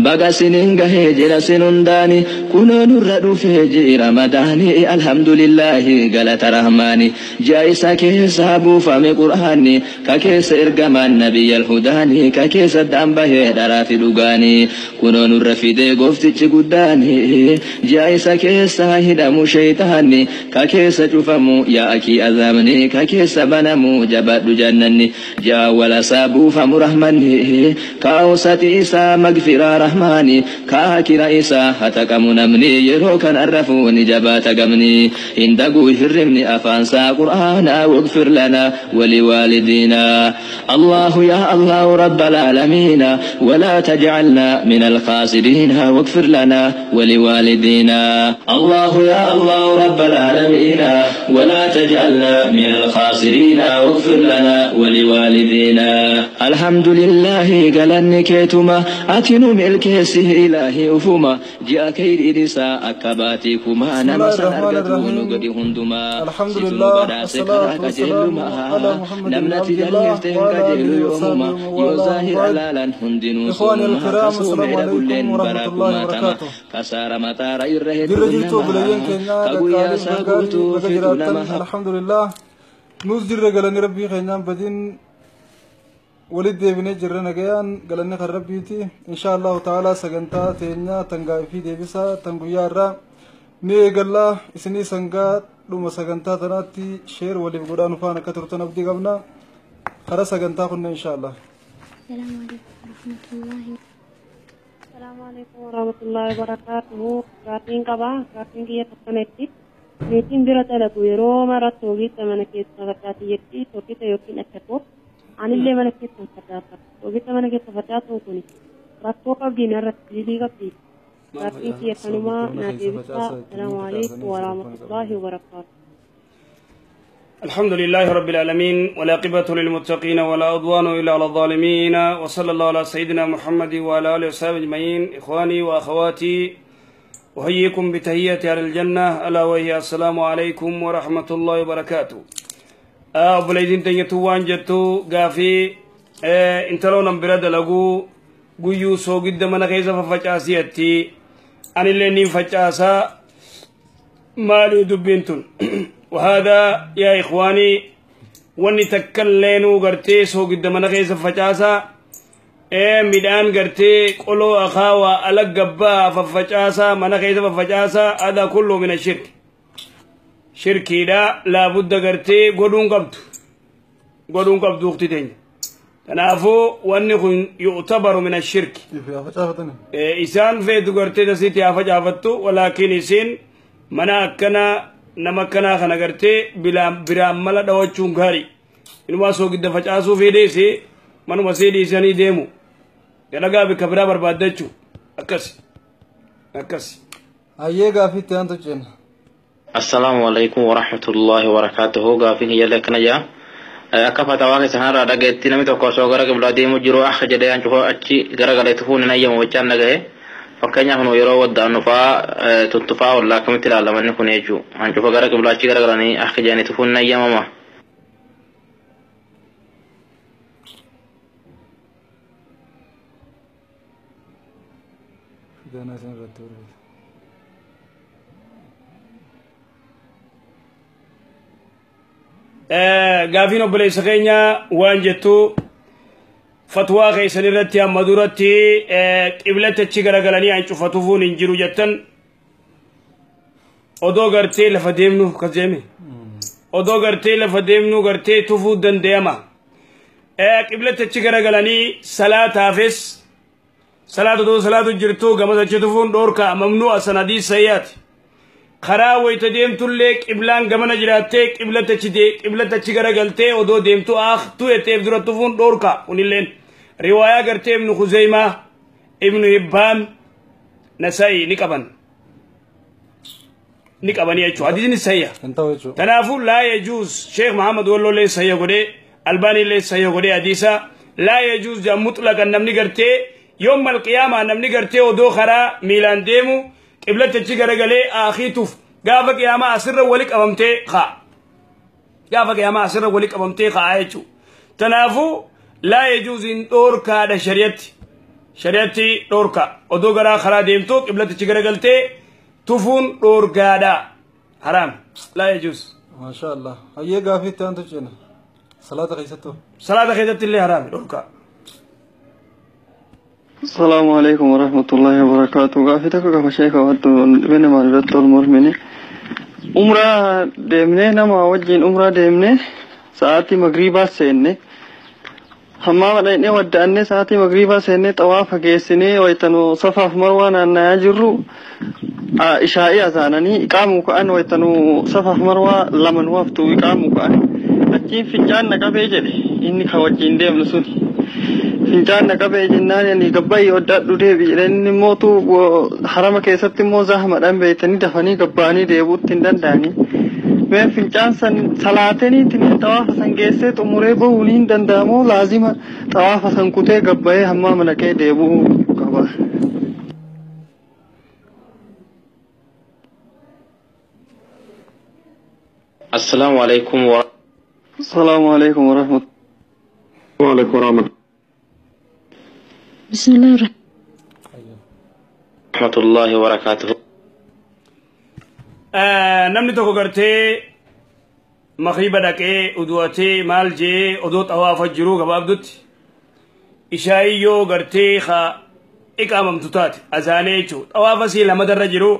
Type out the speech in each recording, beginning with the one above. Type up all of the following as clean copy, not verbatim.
Baga sinin gahee jira sinundaani kunoo nurra dhufee ji'i Ramadaani alhamdulillahi galata rahmaani ji'a isa keessaa buufame qur'aanni ka keessa ergamaan nabiyyal hudaani ka keessa daan bahee dharaa fi dhugaani kunoo nurra fidee gooftichi guddaani ji'a isa keessaa hidhamu shaytaanni ka keessa cufamu yaa'akii azaabni ka keessa banamu jabaadhu jannanni ji'a walasaa buufamu rahmanni ka awsati isaa magfiraa rahmaani kaakira isaa hataqamu namni yeroo kan arrafuuni jabaata gamni hin daguu hirribni afaansaa qur'aanaa wagfir lanaa waliwaalidiinaa allahu yaa allahu rabba alaalamiina walaa tajcalnaa min alkhaasiriina wagfir lanaa waliwaalidiinaa allahu yaa allahu rabba alaalamiina walaa tajcalnaa min alkhaasiriina wagfir lanaa waliwaalidiinaa alhamdulillaahi galanni keetuma ati nu milkeessi ilaahi ufuma ji'a khayriin isaa akka baatii kumaa بسم nama الله san الرحمن argatu nu الرحيم. godhi hundumaa الحمد situ nu لله badhaase karaa والصلاة والسلام على qajeellumaa محمد بن namnati عبد الله jallifte hin وعلى qajeelu آله yoomuma وصحبه ومن yoo والاه zaahira وبعد. laalan hundinuu إخواني soomuma الكرام السلام kasuumeedha عليكم bulleen ورحمة baraa الله kumaatama وبركاته. kasaara mataara irra Jirra hedduun jirtu obboleeyyan namaa keenya ka guyyaa gaggaarii isaa gaggaarii guutuu baga fidu jiraattan nama alhamdulillah. Nus jirra galanii rabbii keenyaan badiin walit deebinee jirra nagayaan galanni kan rabbiiti. Insha Allahu ta'ala sagantaa teenyaa tan gaafii deebisaa tan guyyaa irraa ni eegallaa isinii sangaa dhuma sagantaa tanaatti sheer waliif godhaa nu faana akka turtan abdii qabna. Kara sagantaa kunna insha Allah. السلام عليكم ورحمة الله. السلام عليكم ورحمة الله وبركاته. Gaaffiin qabaa. Gaaffiin kiyya tokkonetti. Niitiin bira dalagu yeroo maratti soogidda mana keessa facaati jetti soogidda yookiin ashaboo. Anillee mana keessa facaasa. Soogidda mana keessa facaasuun kun rakkoo qabdi narratti dilii qabdi. Gaaffiin kiyya kanumaa naa deebisaa. السلام عليكم ورحمة الله وبركاته. الحمد لله رب العالمين والعاقبة للمتقين ولا عدوان إلا على الظالمين وصلى الله على سيدنا محمد وعلى آله وصحبه أجمعين. إخواني وأخواتي أحييكم بتحية أهل الجنة ألا وهي السلام عليكم ورحمة الله وبركاته. Obboleeyyiin teenyatu waan jettu gaafii intaloo nan bira dalagu guyyuu soogidda mana keessa faffacaasiyatti anillee niin facaasaa maali dubbiin tun? وهذا يا إخواني wanni takkallee gartee soogidda mana keessa facaasaa midhaan gartee qoloo akaawaa ala gabbaa faffacaasaa mana keessa faffacaasaa هذا كله من الشرك shirkiidha laabudda gartee godhuun qabdu godhuun qabdu ukti teenya kanaafuu wanni kun يعتبر من الشرك. Ifi haa facaafatanii. Isaan feetu gartee tasitti haa facaafattu walaakin isiin mana akkanaa nama akkanaa kana gartee biraan mala dhawachuun gaarii inumaa soogidda facaasuu fedheesi manuma see dhiisanii deemu dalagaa bikka biraa barbaaddachuu akkas akkas. Hayyee gaafii itti aantu ceena. السلام عليكم ورحمة الله وبركاته. Gaafiin kiyya akkana jaa akka fatawaa keessa kanarraa dhageetti namni tokko osoo gara qiblaa deemu jiru akka jedhee hancufa achi garagalee tufuun hin hayyamu jechaan dhagahe. Fakkeenyaaf nu yeroo wadda'annu fa'aa tuttufaa ollaa akkamitti ilaalamanni kun jechuu hancufa gara qiblaa achi garagalanii akka jedhanii tufuun hin hayyamama. Ganaa isin irratti hordofaa. Gaafiin obboleessa keenya waan jettu fatwaa keessan irratti amma duratti qiblatti achi garagalanii hancufa tufuun hin jiru jettan odoo gartee lafa deemnu kas jeeme odoo gartee lafa deemnu gartee tufuu danda'ama qiblatti achi garagalanii salaataafis salaata odoo salaatu jirtu gamas achi tufuun dhoorka mamnu'a sanadii sayyaati karaa wayita deemtullee qiblaan gamana jiraattee qiblatti achi garagaltee odoo deemtu akhtu jetteef dura tufuun dhoorka kunilleen riwaayaa gartee Ibnu Khuzeymaa Ibnu Hibbaan Nasaa'i ni qaban ni qabanii jechuudha hadiisni sayya. Hin ta'u jechuudha. Kanaafuu لا يجوز Sheekh Muhammad Wallollee sayya godhee Albaaniillee sayya godhee hadiisa لا يجوز jaa mutlaqan namni gartee يوم القيامة namni gartee odoo karaa miilaan deemu qiblatti achi garagalee akhiituuf gaafa qiyaamaa asirra wali qabamtee kaa gaafa qiyaamaa asirra wali qabamtee kaa jechuudha. Kanaafuu لا يجوز hin dhoorkaadha shari'atti. Shari'atti dhoorka. Odoo garaa karaa deemtu qiblatichi garagaltee tufuun dhoorgaadha. Haraam. Laa yajuuz. Maasha Allah. Hayyee gaafii itti aantu ceena. Salaata keessattuu. Salaata keessatti illee haraami dhoorka. السلام عليكم ورحمة الله وبركاته. غافتك كما شيخ ودو بين ما رت المرمني عمرة ديمني نما وجين عمرة ديمني ساعتي مغربا سيني حمام ديني وداني ساعتي مغربا سيني طواف geessinee waytanu safaaf marwaa naanna'aa jirru ishaa'ii azaananii iqaamuu ka'an waytanu safaaf marwaa lama nu haftu iqaamuu ka'an achiin fincaan na qabee jedhe inni ka wajjin deemnu sun fincaan na qabee jennaan ani gabbaayii oddaadhu deebi jedhe inni mootu harama keessatti immoo zahmadhaan beeytanii dafanii gabbaanii deebuutti hin danda'anii mee fincaan san salaataniitiin xawaafa san geessee xumuree bahuun hin danda'amoo laazima xawaafa san kutee gabbayee hammaa malakee deebi'uu qaba. Assalaamu alaikum wa Assalaamu alaikum wa rahmatullahi wa alaikum warahmatullahi. بسم الله الرحمن rahmatullahi wa barakaatuhu. Namni tokko gartee makriba dhaqee udu'atee maal jee odoo xawaafa jiruu gabaabdutti ishaa'iyyoo gartee ka iqaamamtu taate azaanee jechuudha. Xawaafa sii lamatarra jiru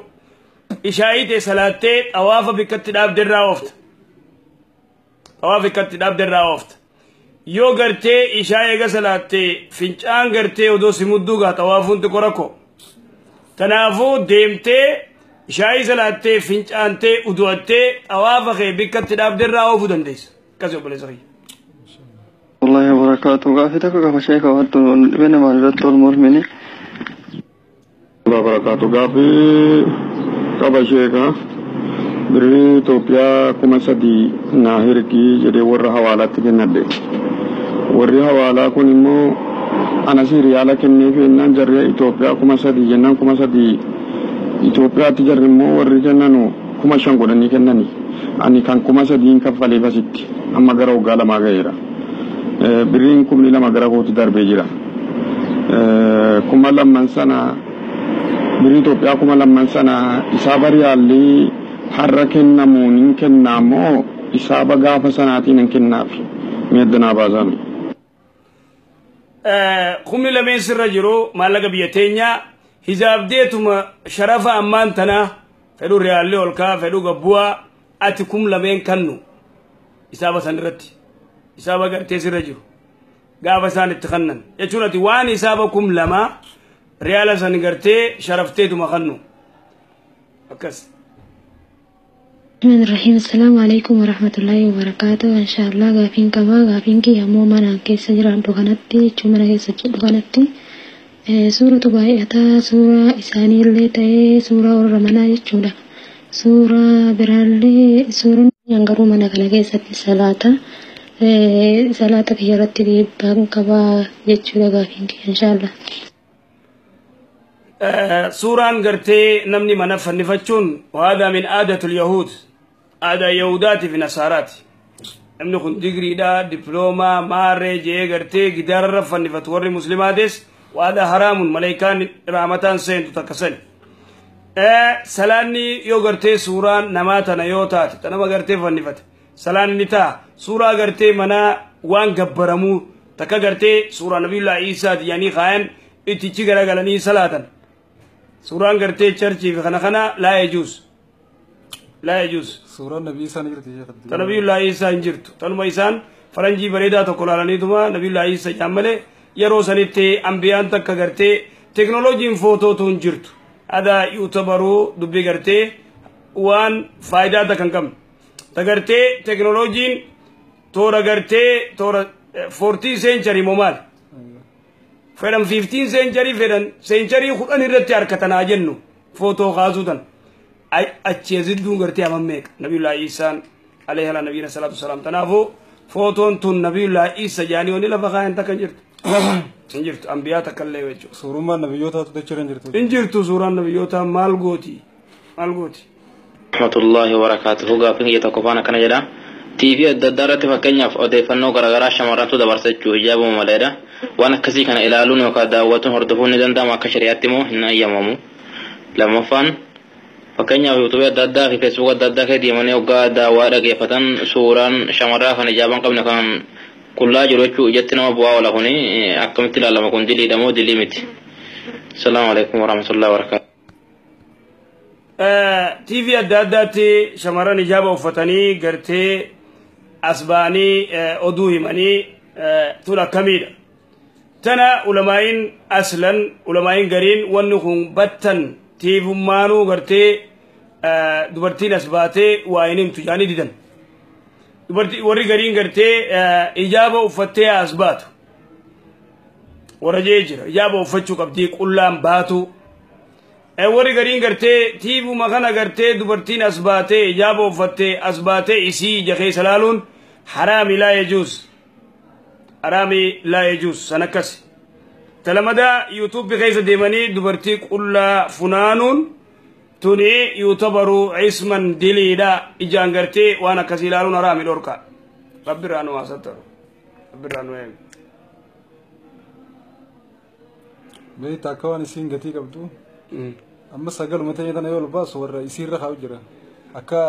ishaa'ii ta'e salaattee xawaafa bikkatti dhaabderraa oofta. Xawaafa bikkatti dhaabderraa oofta. Yoo gartee ishaa eega salaattee fincaan gartee odoo si mudduu gaa xawaafuun xiqqoo rakkoo. Kanaafuu deemtee ishaa'ii salaattee fincaantee udu'attee xawaafa kee bikkatti dhaabderraa oofuu dandeessa. Akkasii obboleessa kiyya. والله وبركاته. غافتك كما شيخ ودو بين ما رت المرمني الله barakaatu. Gaafii qaba sheeka. Birrii Itoophiyaa 3000 naa hirkii jedhee warra hawaalaatti kennadhe. Warri hawaalaa kun immoo anas riyaala kenneef jennaan jarri Itoophiyaa 3000 jennaan 3000 Itoophiyaatti jarri immoo warri kennanu 5000 godhanii kennani. Ani kan 3000 kaffaleef asitti amma gara waggaa 2 ga'eera. Birriin 2000 gara kootti darbee jira. 2000 sana birrii Itoophiyaa 2000 sana isaaba riyaalli har'a kennamuun hin kennaamoo isaaba gaafa sanaatiin hin kennaafi miidhanaa baasame. Kumni lameen sirra jiru maallaqa biyya teenyaa hisaabdeetuma sharafa ammaan tanaa fedhuu riyaalli ol ka'a fedhuu gabbu'aa ati kum lameen kannu isaaba san irratti isaaba gartee sirra jiru gaafa isaan itti kannan jechuun ati waan isaaba 2000 riyaala san gartee sharafteetuma kannu akkas. الرحمن الرحيم. السلام عليكم ورحمة الله وبركاته. إن شاء الله غافين كما غافين كي يمو منا كيس جران دكانتي شو منا كيس دكانتي سورة بايعتا سورة إساني اللي تي سورة ورمنا يشودا سورة برالي سورة ينقرو منا كنا كيس صلاة صلاة كيرتي بان كما يشودا غافين كي إن شاء الله. سورة قرتي نمني منفر نفتشون وهذا من عادة اليهود عادة يهودات في نصارات نمني خن ديجري دا دبلومة ماري جي قرتي جدار رفن نفتوري مسلماتس وهذا حرام ملائكان رحمتان سين تتكسن. سلاني يو قرتي سورة نماتا نيوتات تنما قرتي فنفت سلاني نتا سورة قرتي منا وان قبرمو تكا قرتي سورة نبي الله عيسى دياني خاين اتيجي غرغلني صلاة سوران قرتي چرچي في خنا خنا لا يجوز لا يجوز. سورة النبي عيسى نجرت يا خدي نبي الله عيسى نجرت تنما إنسان فرنجي بريدا تقولاني توما نبي الله عيسى يعمله يرو سنتي أنبيان تك قرتي تكنولوجي فوتو تنجرت هذا يعتبرو دبي قرتي وان فائدة تكن كم تقرتي تكنولوجي تورا قرتي تورا 14 century مومال فدم 15 century فدم century خدان irratti harkatanaa jennu footoo kaasuutan achi azidduun gartee amam meeqa nabiyullaa Iisaan alayhi ala nabiyina salaatu wasalaam. Tanaafuu footoon tun nabiyullaa Iisa jaanii wanni lafa kaayan takka hin jirtu hin jirtu ambiyaa takka illee jechuudha. Suurummaan nabiyyootaatu dachee hin jirtu. Hin jirtu suuraan nabiyyootaa maal gooti maal gooti. Rahmatullahi wa barakaatuhu. Gaafin kiyya tokko faana akkana jedha. TV adda addaa irratti fakkeenyaaf odeeffannoo garaagaraa shamarrantu dabarsa jechuu hijaabuma maleedha. Waan akkasii kana ilaaluun yookaan daawwatuun hordofuun ni danda'ama akka shari'aatti immoo hin ayyamamu. Lammaffaan fakkeenyaaf yuutuubii adda addaa fi feesbuuk adda addaa keessa deemanii hoggaa daawwaa dhageeffatan suuraan shamarraa kan hijaaba hin qabne kan qullaa jiru jechuu ijatti nama bu'aa oola kuni akkamitti ilaalama kun diliidha moo dilii miti. Salaamu alaikum warahmatullahi wabarakatuh. TV adda addaatti shamarran hijaaba uffatanii gartee as ba'anii oduu himanii tun akkamiidha. Tana ulamaa'iin aslan ulamaa'iin gariin wanni kun battan tiifummaanuu gartee dubartiin as baatee waa hin himtu jedhanii didan. Dubartii warri gariin gartee hijaaba uffattee as baatu. Warra jee jira hijaaba uffachuu qabdii qullaan baatu. Warri gariin gartee tiifuma kana gartee dubartiin as baatee hijaaba uffattee as baatee isii ija keessa laaluun haraami laa yajuuz. Haraami laa yajuuz san akkasi. Talamadaa yuutuubii keessa deemanii dubartii qullaa funaanuun tuni yuutabaru isman diliidha ijaan gartee waan akkasii ilaaluun haraami dhorka. Rabbi irraa nu haa sattaru. Rabbi irraa nu eegu. Beektaa akka waan isiin gatii qabdu amma sagaluma ta'e tana yoo ol baasu warra isiirra kaa'u jira. Akka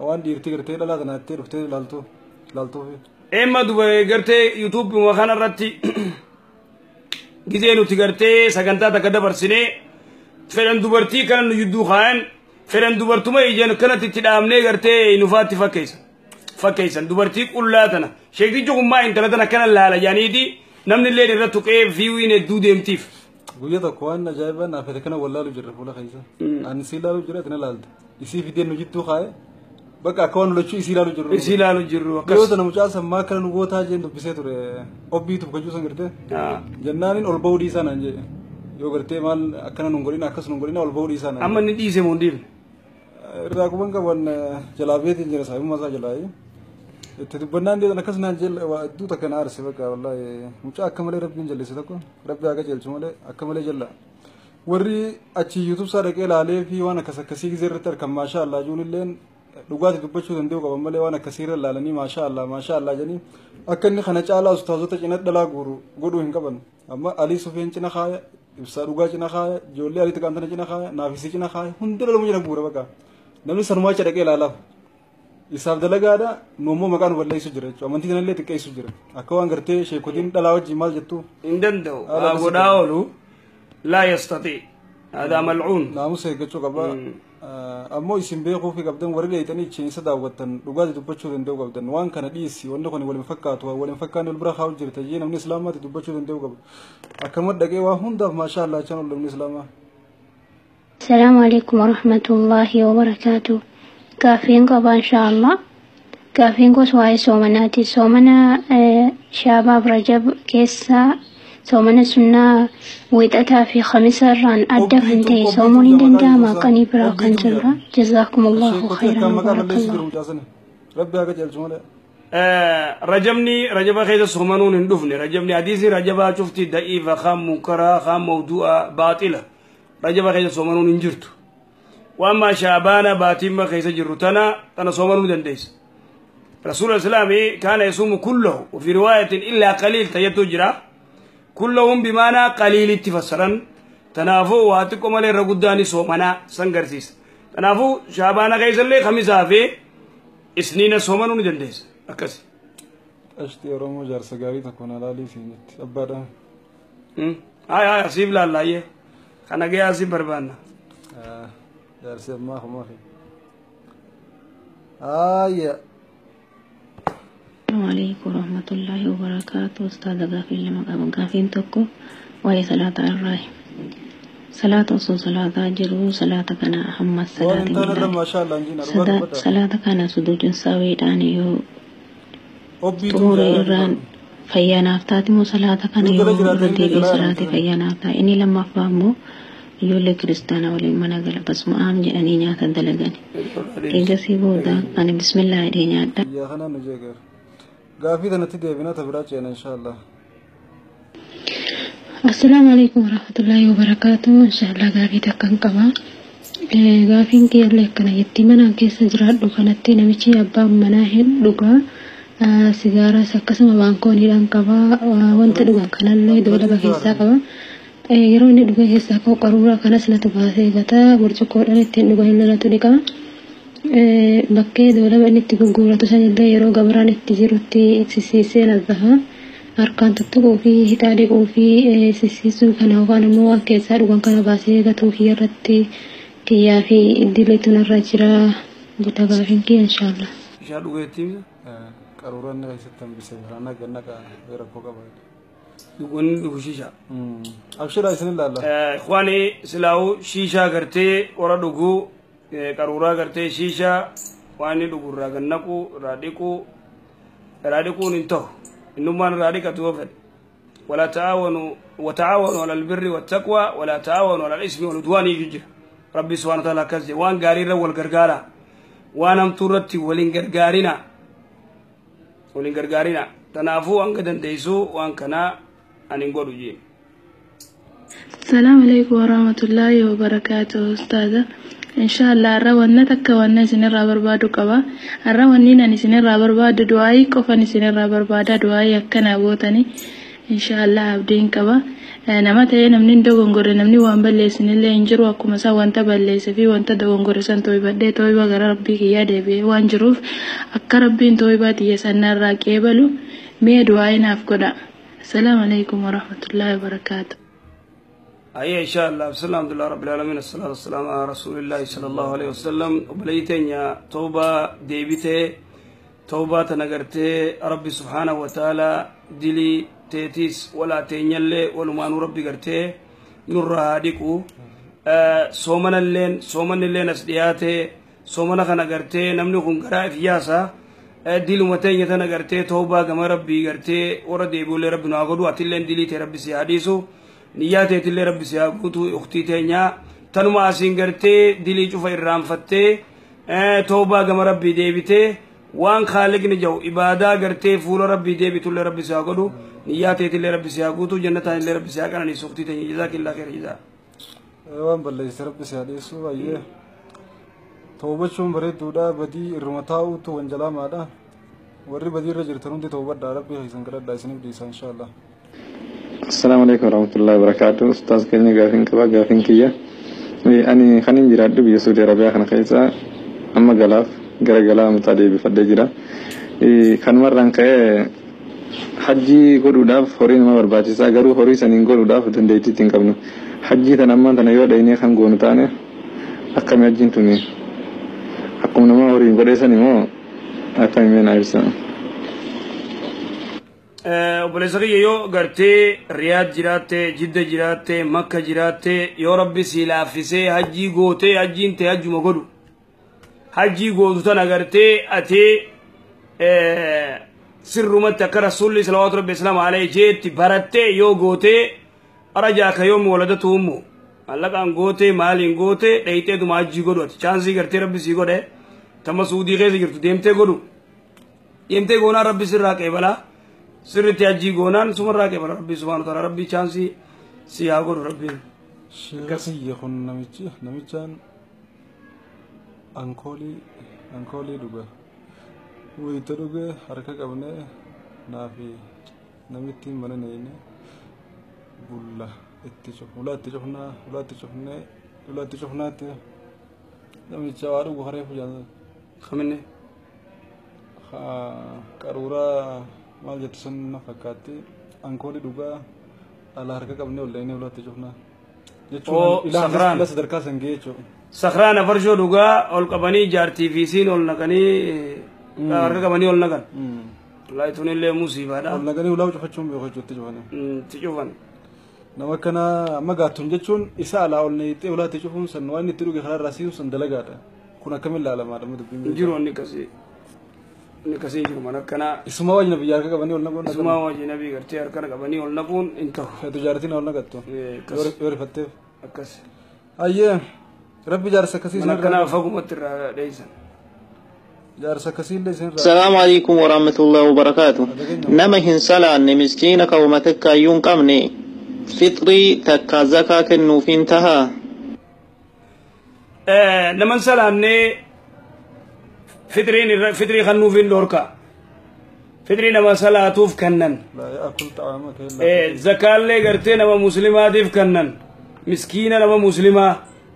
waan dhiirtii gartee dhalaa tanaattee dhuftee ilaaltu ilaaltuufi. Emma duba gartee yuutuubii kana irratti gizee nuti gartee sagantaa takka dabarsinee fedhan dubartii kana nu jidduu kaayan fedhan dubartuma ijaan kanatti itti dhaabnee gartee nufaatti fakkeessan. Fakkeessan dubartii qullaa tana sheektichi kun maa intala tana akkana laala jaaniiti namni illee irra tuqee viiwiin hedduu deemtiif. Guyyaa tokko waan ajaa'ibaa naaf fedhe kana wallaalu jirra fuula keessa. Ani isii ilaalu jira ati na laalta. Isii fidee nu jidduu kaaye bakka akka waan lachuu isii ilaalu jirru. Isii ilaalu jirru akkas. Yoo tana mucaa sammaa akkana nu gootaa jeen dubbisee ture obbiituuf gajuu san gartee. Jennaaniin ol ba'uu dhiisaa naan jedhe. Yoo gartee maal akkana nun godhina akkas nun godhina ol ba'uu dhiisaa naan. Amma inni dhiise moo hin dhiifne? Irraa quban qaban jalaa beetiin jira saayimuma isaa jalaa. Itti dubbannaan deetan akkas naan jelle waa hedduu takka na aarse bakka wallaahi mucaa akka malee rabbiin jallise tokko rabbi haa qajeelchu malee akka malee jalla. Warri achi yuutuub isaa dhaqee ilaalee fi waan akkas akkasii gizee irratti argan maashaa Allah juun illeen dhugaatii dubbachuu danda'u qaban malee waan akkasii irra ilaalanii maashaa Allah maashaa Allah jedhanii akka inni kana caalaa ustaazota cina dhalaa guuru godhuu hin qaban. Amma Alii Sufeen cina kaaya, Ibsaa Dhugaa cina kaaya, ijoollee Alii Xiqaantana cina kaaya, Naafisii cina kaaya, hunda dhaluu cina guura bakka. Namni sanumaa achi dhaqee ilaalaaf. Isaaf dalagaadha, nu ammoo maqaa nu balleessu jira jechuudha. Amantii kanallee xiqqeessu jira. Akka waan gartee sheekotiin dhalaa wajjin maal jettu? Hin danda'u. Haala Waa akkasii godhaa qaba. oolu laa yastati. Haadhaa mal'uun. Naamusa eeggachuu qaba. Ammoo isin beekuu fi qabdan warri dheeyxanii ichiinsa daawwattan dhugaatii dubbachuu danda'u qabdan. Waan kana dhiisi wanni kun waliin fakkaatu waan waliin fakkaanne wal bira kaa'u jirta jee namni islaamaatti dubbachuu danda'u qaba. Akkama dhaqee waa hundaaf maashaa Allah jechaan ol namni islaamaa. السلام عليكم ورحمة الله وبركاته. Gaafiin qaba inshallah. Gaafiin gosa waa'ee soomanaati. Soomana Shaabaaf Rajab keessa soomana sunnaa wiixataa fi khamisa irraan adda kan ta'e soomuun ni danda'ama qanii biraa kan jirra. Jazaakumullahu Sheekotii khayran akkaan maqaa balleessu wa jiru mucaa sana. Rabbi haa qajeelchu malee. Rajabni rajaba keessa soomanuun hin dhufne. Rajabni hadiisni rajabaa cufti da'iifa kaan munkaraa kaan mawdu'a baaxila. Rajaba keessa soomanuun hin jirtu. Waan maa shaabaana baatimma keessa jirru tana tana soomanuu dandeessa. رسول الإسلام كان يصوم كله وفي رواية إلا قليل تيتو جرا كلهم بمعنى قليل تفسرا تنافو واتكم على رقداني صومنا سنغرسيس تنافو شعبانا كيس اللي خميسة في سنين صومنا ندندس أكسي Ashtii Oromoo jaarsa gaarii tokko na laalii siin jetti. Abbaadha. هاي هاي أسيب لا لا يه خنا جاي أسيب بربانا. Jaarsi ammaa homaa fi. Haaya. السلام عليكم ورحمة الله وبركاته. أستاذ gaafiin lama qaba. Gaafiin tokko waa'ee salaataa irraa. Salaata osoo salaataa jiru salaata kana hamma Waan hin salaatiin taane irra ilaali. maashaa Allah hin jiin dhugaa dubbadha. Salaata kana suduudin saawiidhaan yoo Obbiituu xumure jaalala irraan dubbadha. fayyaa naaf taati moo salaata kana Yoo jala yoo irra jiraatan illee deebi'e jalaa salaate hin fayyaa naaf ta'a. Inni lammaffaa immoo ijoollee kiristaanaa waliin mana gala basuma aam jedhanii nyaata dalagan. Eegasii booda ani bismillaa jedhee nyaadha. Biyyaa kanaan nu jeeqeera. Gaafii tanatti deebina ta biraa ceena inshaallah. Assalaamu alaikum warahmatullahi wabarakatuh. Inshallah gaafii takkan qaba. Gaafiin kiyyallee akkana jetti mana keessa jiraadhu kanatti namichi abbaan manaa hin dhugaa sigaaraas akkasuma baankooniidhaan qabaa wanta dhugan kanallee doolaba keessaa qaba. Yeroo inni dhuge keessaa ka'u qaruuraa kanas natu baasee gataa burcuqqoodhaan ittiin dhugan illee natu dhiqaa. Bakkee doolaba inni itti gurguratu sanillee yeroo gabraan itti jirutti sisiisee nazzaha. Harkaan tuttuquu fi hixaa dhiquu fi sisiisuu kana yookaan immoo waan keessaa dhugan kana baasee gatuu kiyya irratti kiyyaa fi iddilleetu narra jira jedha gaafiin kiyya inshaallah. Bishaan dhugeettii. Qaruuraan inni keessatti hambisee jira. Ganna rakkoo qaba. Dhugoonni dhugu shishaa. Abshira isin ilaalla. Ikhwaani silaa'uu shishaa gartee warra dhuguu qaruuraa gartee shishaa waan inni dhugu irraa gannaquu irraa dhiquu irraa dhiquun hin ta'u. Innummaan irraa dhiqatu yoo fedhe. ولا تعاونوا وتعاونوا على البر والتقوى ولا تعاونوا على الإثم والعدوان يجي ربي سبحانه وتعالى كذا وان غاريرا والغرغارا وان امتورتي ولين غرغارينا ولين غرغارينا تنافو ان دنديسو وان كنا ان نغودو جي. السلام عليكم ورحمة الله وبركاته أستاذة. إن شاء الله الروان تكوان سنرى بربادو كوا الروان نينا سنرى بربادو دعائي كفن سنرى بربادا دعائي كنا بوتني إن شاء الله عبدين كوا nama ta'ee namni hin dogongorre namni waan balleessin illee hin jiru akkuma isaa wanta balleesse fi wanta dogongorre san tooybadhee tooyba gara rabbii kiyyaa deebi'ee waan jiruuf akka rabbiin tooybaa tiyya sanarraa qeebalu mee du'aa naaf godha. Assalaamu alaikum warahmatullaahi wabarakaatu. أي إن شاء الله بسم الله الحمد لله رب العالمين الصلاة والسلام على رسول الله صلى الله عليه وسلم. وبليتين يا توبة ديبته توبة تنقرته ربي سبحانه وتعالى دلي تيتيس ولا تينيلي ولما ربي قرته نور هاديكو سومن اللين سومن اللين أسدياته سومن خنا قرته نملكون قراء فياسا دلو متين يتنقرته توبة كما ربي قرته ورد يقول ربنا أقولوا أتلين دلي تربي سياديسو نياتي تلي ربي سياقوتو أختي تينيا تنما أسين قرته دلي شوف الرام فتة توبة كما ربي ديبته وان خالقني جو إبادة قرته فول ربي ديبته اللي ربي سياقولو نياتي تلي ربي سياقوتو جنة اللي ربي سياقنا سختي تينيا جزاك الله خير جزاك. وان بالله ربي سياديسو أيه توبة شون بريد دودا بدي الرمتاو تو وانجلا مادا وري بدي رجل تنودي توبة دا ربي هيسن كرد دايسني بديسان إن شاء الله. السلام عليكم ورحمة الله وبركاته. أستاذ كلني غافين كبا غافين كيا أني خنين جرادو بيسودي ربيع خن خيسا أما غلاف غرا غلا متادي بفدي جرا خن مران كه حجي godhuudhaaf horii nama barbaachisaa garuu horii saniin godhuudhaaf dandeettii ittiin qabnu hajjii tan ammaan tana yoo dhaynee kan goonu taane akkami hajjiin tuni akkuma nama horiin godheessan immoo akkami mee ibsa. Obboleessa kiyya yoo gartee Riyaad jiraatte Jidda jiraatte Makka jiraatte yoo rabbi si laaffisee hajjii gootee hajjiin ta'e hajjuma godhu hajjii gootu tana gartee atee sirrumatti akka rasuulli salawaatu rabbi islaam alayhi jeetti barattee yoo gootee arajaa ka yoom waladatu ummu mallaqaan gootee maaliin gootee dhayiteetuma hajjii godhu ati chaansii gartee rabbi sii godhe tama suudii keessa jirtu deemtee godhu deemtee goonaan rabbi sirraa qeebalaa sirriitti hajjii goonaan sumarraa qeebala rabbi subhaanahu wa ta'ala rabbi chaansii si haa godhu rabbiin. Sheekasiyya kun namichi namichaan ankoolii dhuga. Wayita dhuge harka qabnee naafi namitti mana neeyne bulla itti cufnaa ulaa itti cufnaatti namicha waa dhugu haree fujaan. Kaminne? Qaruuraa maal jettu sun na fakkaatti ankoolii dhugaa ala harka qabnee ol dhaqnee ulaa itti cufnaa. Jechuun ilaa sadarkaa san ga'ee jechuudha. Sakraan farshoo dhugaa ol qabanii jaartii fi isiin ol naqanii harka qabanii ol naqan. Wallaahi tunillee musiibaadha. Ol naqanii ulaa cufachuun beeku jechuutti cufanii. Itti cufan. Nama akkana amma gaattuun jechuun isa alaa ol naqxee ulaa itti cufuun san waan itti dhuge karaa irraa siisuun san dalagaadha. Kun akkamiin ilaalamaadha dubbiin. Jiru inni akkasii. Inni akkasii jiru mana akkanaa. Isuma wajjin biyya harka qabanii ol naquun. Isuma wajjin biyya gartee harka qabanii ol naquun hin ta'u. Feetu jaartiin ol naqattu. Yoo rifatteef. Akkas. Ayyee rabbi jaarsa akkasii. Mana akkanaa fagumatti irraa dheessan. Jaarsa akkasii illee isin irraa. Salaamu alaikum warahmatullahi wabarakaatu. Nama hin salaanne miskiina kawuma takka iyyuu hin qabne fixrii takka zakaa kennuufiin tahaa. Naman salaannee fixriin fixrii kannuuf hin dhorka. Fixrii nama salaatuuf kennan. Zakaallee gartee nama muslimaatiif kennan. Miskiina nama muslimaa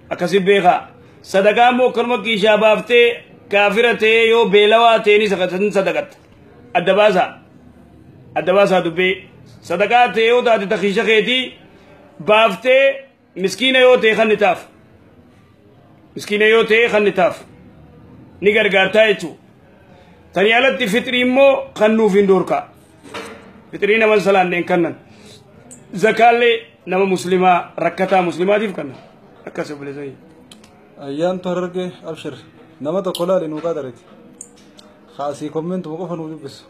akkasi beekaa. Sadaqaa immoo akkanuma kiishaa baaftee kaafira ta'ee yoo beelawaa ta'e ni sadaqatta. Adda baasaa. Adda baasaa dubbii. Sadaqaa ta'e yoo taate takiisha keetii baaftee miskiina yoo ta'e kan ni taaf. Miskiina yoo ta'e kan ni taaf. Ni gargaartaa jechuudha. Tani alatti fixrii immoo kannuuf hin dhorka. Fixrii nama salaanneen kennan. Zakaallee nama muslimaa rakkataa muslimaatiif kennan. Akkas obboleessa. Ayyaantu Harargee abshir nama tokko laali nuu qaadareeti. Haasii kommentuma qofa nuu dubbisu.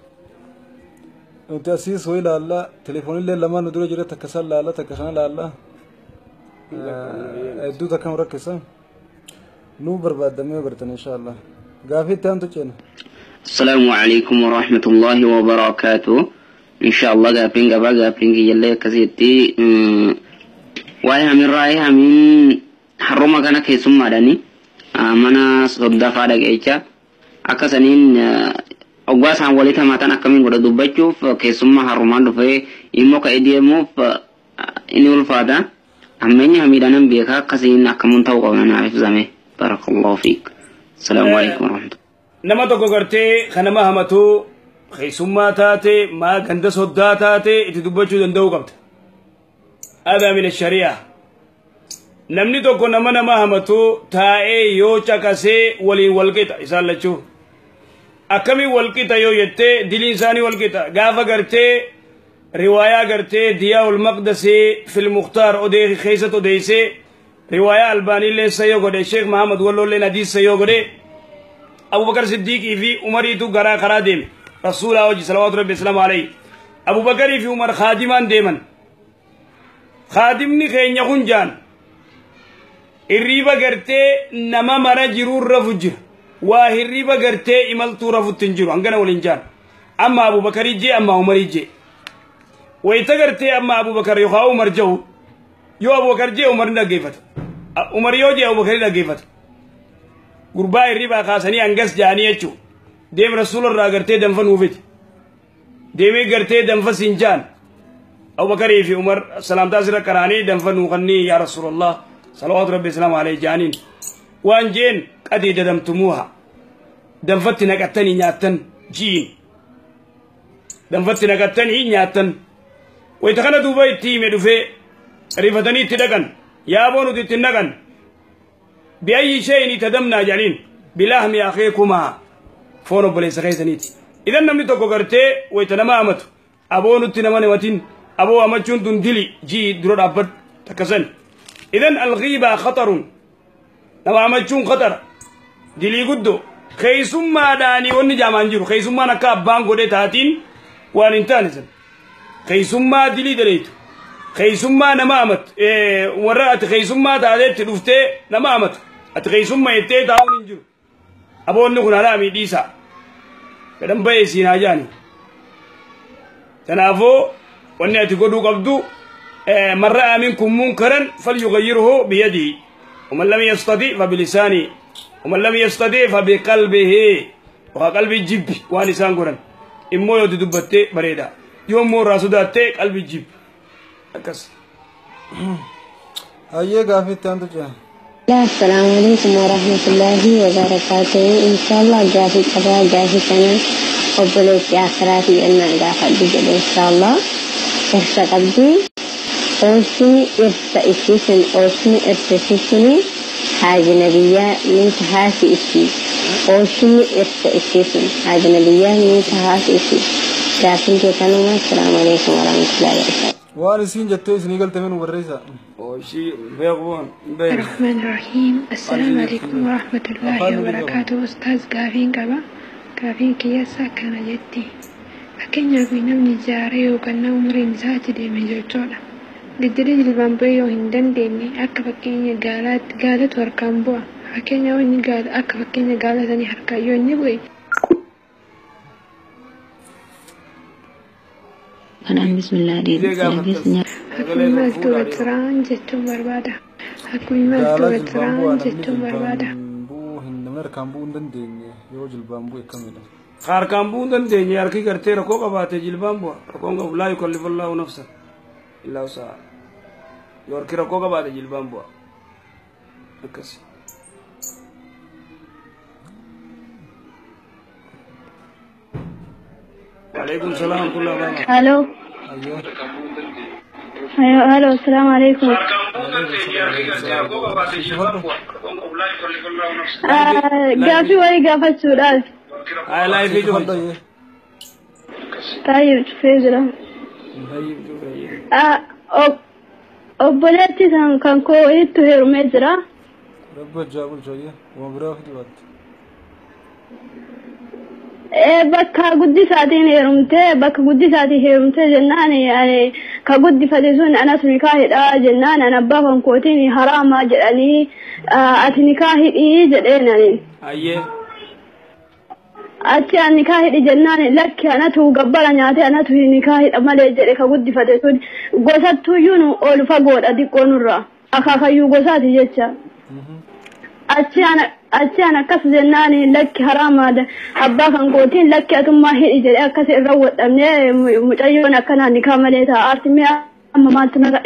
Nuti asiis hoo ilaallaa telefoonillee lamaan nu dura jira takka san laalla takka kana laalla. Hedduu takka nu rakkisa. Nuu barbaaddamee bartan inshaallah. Gaafii itti aantu ceena. السلام عليكم ورحمة الله وبركاته. إن شاء الله قابلين قبا قابلين يلا كزيتي واي من رأي من حرمة كان كيسوم مدني منا صدق فارق إيشا أكسنين أقواس عن وليتها ما تنا كمين قد دبتشو فكيسوم حرمان دفع إمو كإديمو إني الفادا أمني هميدانا بيكا كزين أكمن توقعنا عارف زمي. بارك الله فيك. السلام عليكم ورحمة الله. Nama tokko gartee kan nama hamatu keessummaa taate maa ganda soddaa taate itti dubbachuu danda'uu qabda. Aadaa min shari'aa. Namni tokko nama hamatu taa'ee yoo caqasee waliin walqixa isaan lachuu. Akkamiin walqixa yoo jettee diliin isaanii walqixa. Gaafa gartee riwaayaa gartee Diyaa ul Maqdasii fil Mukhtaar odee keessatti odeessee riwaayaa Albaaniillee sayyoo godhe Sheekh Mahamad Walloolleen hadiis sayyoo godhe. أبو بكر صديق في عمر تو غرا خرا ديم رسول الله صلى الله عليه وسلم عليه. أبو بكر في عمر خادمان ديمن خادمني خين يخون جان الريبة غرتي نما مرا جرور رفجر واه الريبة غرتي إمالتو رفو تنجرو أنغنا ولنجان. أما أبو بكر يجي أما عمر يجي ويتغرتي أما أبو بكر يخا عمر جو يو أبو بكر جي عمر نغيفت عمر يو جي أبو بكر نغيفت gurbaa hirribaa kaasanii hangas jaanii jechuudha. Deem rasuula irraa gartee danfa nuufiti. Deemee gartee danfa siin jaan. Abubakarii fi Umar salaamtaa sirra qaraanii danfa nuufannii yaa Rasuulallah salawaatu rabbi islaamu alayhi jaaniin. Waan jeen qadii dadamtumuuha. Danfatti naqattanii nyaattan jiin. Danfatti naqattanii nyaattan. Wayita kana duuba itti hime dhufee rifatanii itti dhaqan. Yaaboo nuti itti naqan. بأي شيء تدمنا جانين بلحم أخيكما فونو بليس خيسنيت. إذا نمني توكو غرتي ويتنما أمت أبو نتي نما نمتين أبو أمتشون تندلي جي درود أبد تكسن. إذا الغيبة خطر نما أمتشون خطر دلي قدو خيسوم ما داني وني جامان جيرو خيسوم ما نكا بانكو دي تاتين وانتانسن خيسوم ما دلي دليتو خيسوم ما نما أمت ورأت خيسوم ما تادت رفتي نما أمت ati keessummaa jettee taa'uun hin jiru. Aboonni kun haraamii dhiisaa. Fedhan bahee siin haa jaani. Kanaafuu wanni ati godhuu qabdu man ra'a minkum munkaran falyughayyirhu biyadihi ومن لم يستطع فبلسانه ومن لم يستطع فبقلبه وقلبي جيب waan isaan godhan immoo yoo dubbattee bareeda yoo immoo irraa sodaattee qalbii jib akkas. Hayyee gaafii itti aantu ce'a. السلام عليكم ورحمة الله وبركاته. إن شاء الله قافي قبا قافي سنة قبلت آخراتي أن قافي بجد إن شاء الله إرسى قبدي أوسني إرسى إسيسن أوسني إرسى إسيسني حاجة نبيا من تهاسي إسي أوسني إرسى إسيسن حاجة نبيا من تهاسي إسي قافي كتنوما. السلام عليكم ورحمة الله وبركاته. Waan isiin jettee isinii galte minuu barreessaa. الرحمن الرحيم. السلام عليكم ورحمة الله وبركاته. أستاذ قافين قبا قافين كياسا كان جدي fakkeenyaaf namni ijaaree yookaan nama umriin isaa achi deeme jechuudha. Giddira jilbaan bu'ee yoo hin dandeenye akka fakkeenya gaalatu harkaan bu'a. Fakkeenya inni akka fakkeenya gaala sanii harkaan yoo inni bu'e. Kanaan bismillah deebisee Maaltu irra jechuun barbaada. Akkuma maaltu Gaalaa jilbaan bu'aa irra namni jechuun barbaada. jilbaan bu'uu hin namni harkaan bu'uu hin dandeenye yoo jilbaan bu'e akkamidha? Harkaan bu'uu hin dandeenye, harki gartee rakkoo qabaate jilbaan bu'a. Rakkoon qabu, laa yukallifu Allahu nafsan illaa wusahaa. Yoo harki rakkoo qabaate jilbaan bu'a. Akkasi. Waalaikum salaam wa rahmatullahi wa barakatuh. Halo. Ayo, halo, assalamu alaikum. Gaafii wayii gaafachuudhaaf. Ay, live cufi. Taayib cufee jira. Tayyib cufi. Obboleetti san kan koo wayiitu heerumee jira. Rabbi hojjaa bulchu, waan biraa fidi baatte. Bakka guddisaatiin heerumtee, bakka guddisaatiin heerumtee jennaan, ani ka guddifate sun anas nikaa hidhaa jennaan, an abbaa kan kootiin haraamaa jedhanii, ati nikaa hidhii jedheen ani. Ayyee. Achi an nikaa hidhi jennaan, lakki, anatu gabbara nyaate, anatu nikaa hidha malee jedhe ka guddifate sun. Gosattuyyuu nu ol fagoodha xiqqoo nurraa, akaakayyuu gosaati jecha. Achi an akkas jennaan, lakki, haraamaadha, abbaa kan kootiin lakki, atummaa hidhi jedhe. Akkas irra wodhamne, mucayyoon akkanaa nikaa malee taa'aarti. Mi'a amma maaltu narra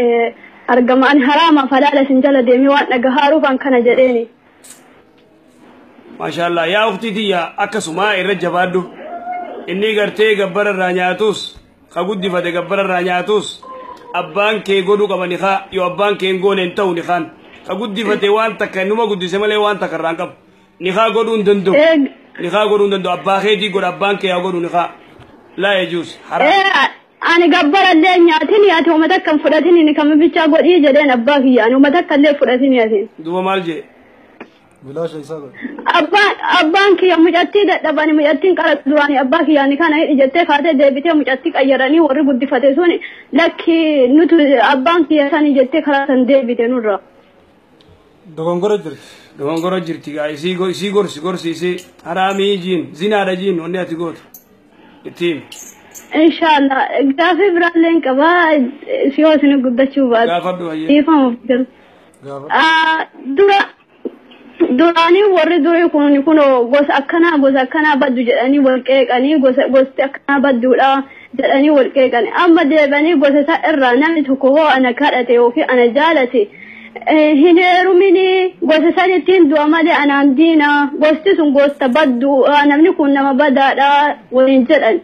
argama? Ani haraamaaf halaala isin jala deemee waan dhagahaaruuf an kana jedheeni. Maashaallah, yaa uktii tiyya, akkasuma irra jabaadhu. Inni gartee gabbara irraa nyaatus, ka guddifate gabbara irraa nyaatus, abbaan kee godhuu qaba nikaa. Yoo abbaan kee hin goone hin ta'u nikaan. Ka guddifate waan takka numa guddise malee waan takka irraa hin qabu. Nikaa godhuu hin danda'u. Nikaa godhuu hin danda'u. Abbaa keetii godha, abbaan kee haa godhu nikaa. Laa yajuus. Haraam. Ani gabbara illee nyaatin, ati uummata akka hin fudhatin ni kama bichaa godhii jedheen abbaa kiyya, ani uummata akka illee fudhatin ati. Duuba maal jee? Bilaasha isaa godhe. Abbaan kiyya mucattii dadhabani, mucattiin qara duraanii abbaa kiyyaani kana hidhi jettee kaatee deebitee mucattii qayyaranii, warri guddifate sun lakki, nutu abbaan kiyya sani jettee karaa san deebite nurra. Dogongora jirti. Dogongora jirti gaa, isii gorsi, gorsi isii, haraamii jiin, zinaadha jiin, wanni ati gootu. Itti himi. Inshallah, gaafii biraallee hin qabaa, si yoo isin guddachuu baate. Gaafadhu, hayyee. Dhiifama of galu. Dura duraanii warri durii kun kunoo gosa akkanaa, gosa akkanaa baddu jedhanii wal qeeqanii, gosa gosti akkanaa badduudha jedhanii wal qeeqanii, amma deebanii gosa isaa irraa namni tokko hoo ana kadhate yookiin ana jaalate, hin heerumini, gosa sanittiin du'a malee anaan diina, gosti sun gosta baddu, namni kun nama badaadha waliin jedhan.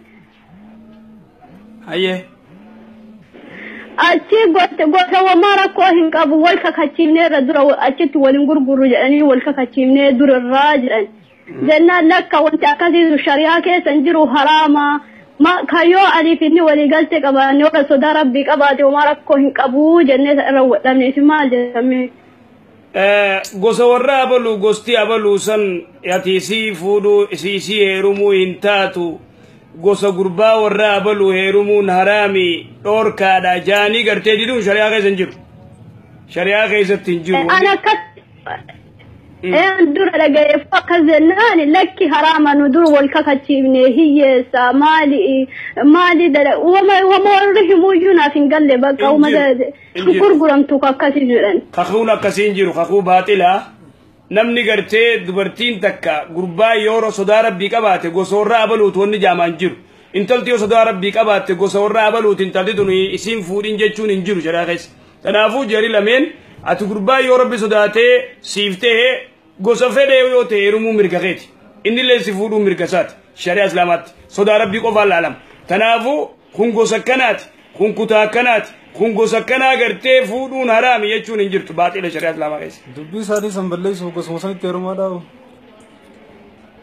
Hayyee. Achi gosa wamaa rakkoo hin qabu, wal kakachiifnee irra dura achitti waliin gurgurru jedhanii, wal kakachiifnee dura irraa jedhan. Jennaan lakka, wanti akkasiisu shari'aa keessa hin jiru, haraama. Ma kayyoo aniif inni walii galtee qabaanne, warra sodaa rabbii qabaate, homaa rakkoo hin qabu jennee irra wadhamne. Isin maal jedhamee? Gosa warra abaluu, gosti abaluu san ati isii fuudhuu, isii heerumuu hin taatu, gosa gurbaa warra abaluu heerumuun haraami, dhoorkaadha jaanii gartee diduun shari'aa keessa hin jiru. Shari'aa keessatti hin jiru. Ani akkas dura dhaga'eef akkas jennaan, lakki, haraama, nu dur wal kakachiifne, hiyyeessa maali maali dala wama wama warri himuyyuu naaf hin galle, bakka uummata gurguramtu akkasii jedhan. Kakuun akkasii hin jiru, kakuu baaxilaa. Namni gartee dubartiin takka gurbaa yoo sodaa rabbii qabaate, gosa warra abaluutu wanni jaamaan jiru. Intalti yoo sodaa rabbii qabaatte, gosa warra abaluuti intalti tun isiin fuudhin jechuun hin jiru shari'aa keessa. Kanaafuu jari lameen, ati gurbaa yoo rabbi sodaatee siif ta'e, gosa fedhee yoo ta'e heerumuu mirga keeti. Inni illee si fuudhuu mirga isaati shari'aa islaamaatti. Sodaa rabbii qofaan laalama. Kanaafuu kun gosa akkanaati, kun kutaa akkanaati, kun gosa akkanaa gartee fuudhuun haraami jechuun hin jirtu, baaxila shari'aa islaamaa keessa. Dubbii isaanii san balleessuuf gosuma sanitti heerumaa dhaabu.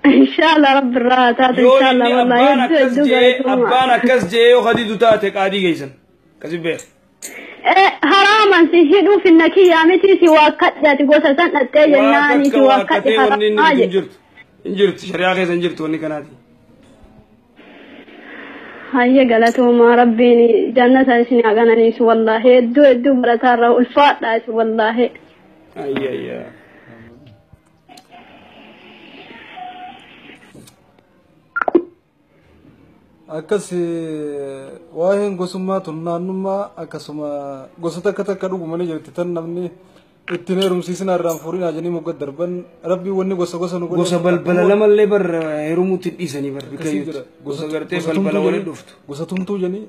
Inshallah rabbi irraa taatu. Yoo inshallah inni wallahi abbaan hedduu akkas hedduu jee, galatoomaa. Abbaan akkas jee yoo hadidu taate qaadii geessan. Akkasi beeka. Haraaman si hidhuuf hinna kiyyaa miti, si waakkadhe, ati gosa san dhattee Waa jennaan si takka waakkadhe waakkatee wanni inni haraamaa hin jedhe. jirtu. Hin jirtu, shari'aa keessa hin jirtu wanni kanaati. Hayyee, galatoomaa, rabbiin jannata isin haa qananiisu, wallaahi hedduu hedduu barataarraa ulfaadha isin wallaahi. Ayya ayya. Akkas waa'een gosummaa tun naannummaa akkasuma gosa takka takka dhugumanii jirti tan namni Ittiin heerumsiisinaa irraan fuudhinaa jedhanii mogga darban rabbii wanni gosa gosa nu godhe. Gosa balbala lamallee bar heerumuutti dhiisanii bar bikka Akkasii gosa gartee balbala waliin dhuftu. Gosa tumtuu jedhanii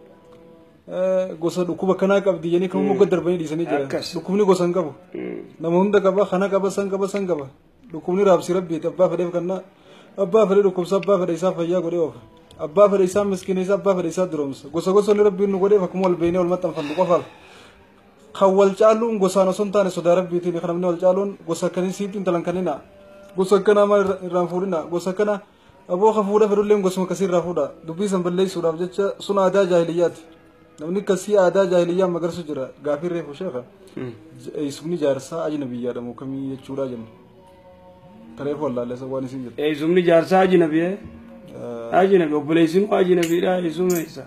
gosa dhukkuba kanaa qabdi jedhanii kan mogga darbanii dhiisanii jira. Dhukkubni gosa hin qabu. Nama hunda qaba, kana qaba, san qaba, san qaba. Dhukkubni raabsi rabbiiti abbaa fedheef kannaa. Abbaa fedhe dhukkubsa, abbaa fedhe isaa fayyaa godhee oofa. Abbaa fedhe isaa miskiina isaa, abbaa fedhe isaa duroomsa. Gosa gosoonni rabbiin nu godheef akkuma wal beeknee wal maxxanfannu qofaaf. Kan wal caaluun gosaan osoo hin taane sodaa rabbiitiin kan namni wal caaluun gosa akkanii siitti intalan kanina. Gosa akkanaa maal irraan fuudhina. Gosa akkana aboo ka fuudha fedhulleen gosuma akkasii irraa fuudha. Dubbii san balleessuudhaaf jecha sun aadaa jaahiliyyaati. Namni akkasii aadaa jaahiliyyaa magarsu jira. Gaafii reefu sheekha. Eessumni jaarsaa ajnabiyyaadha moo kamii jechuudha jenna. Tareefu wallaalessa waan isin jedhu. Eessumni jaarsaa ajnabiyee? Ajnabi obboleessin ajnabiidha eessuma eessa?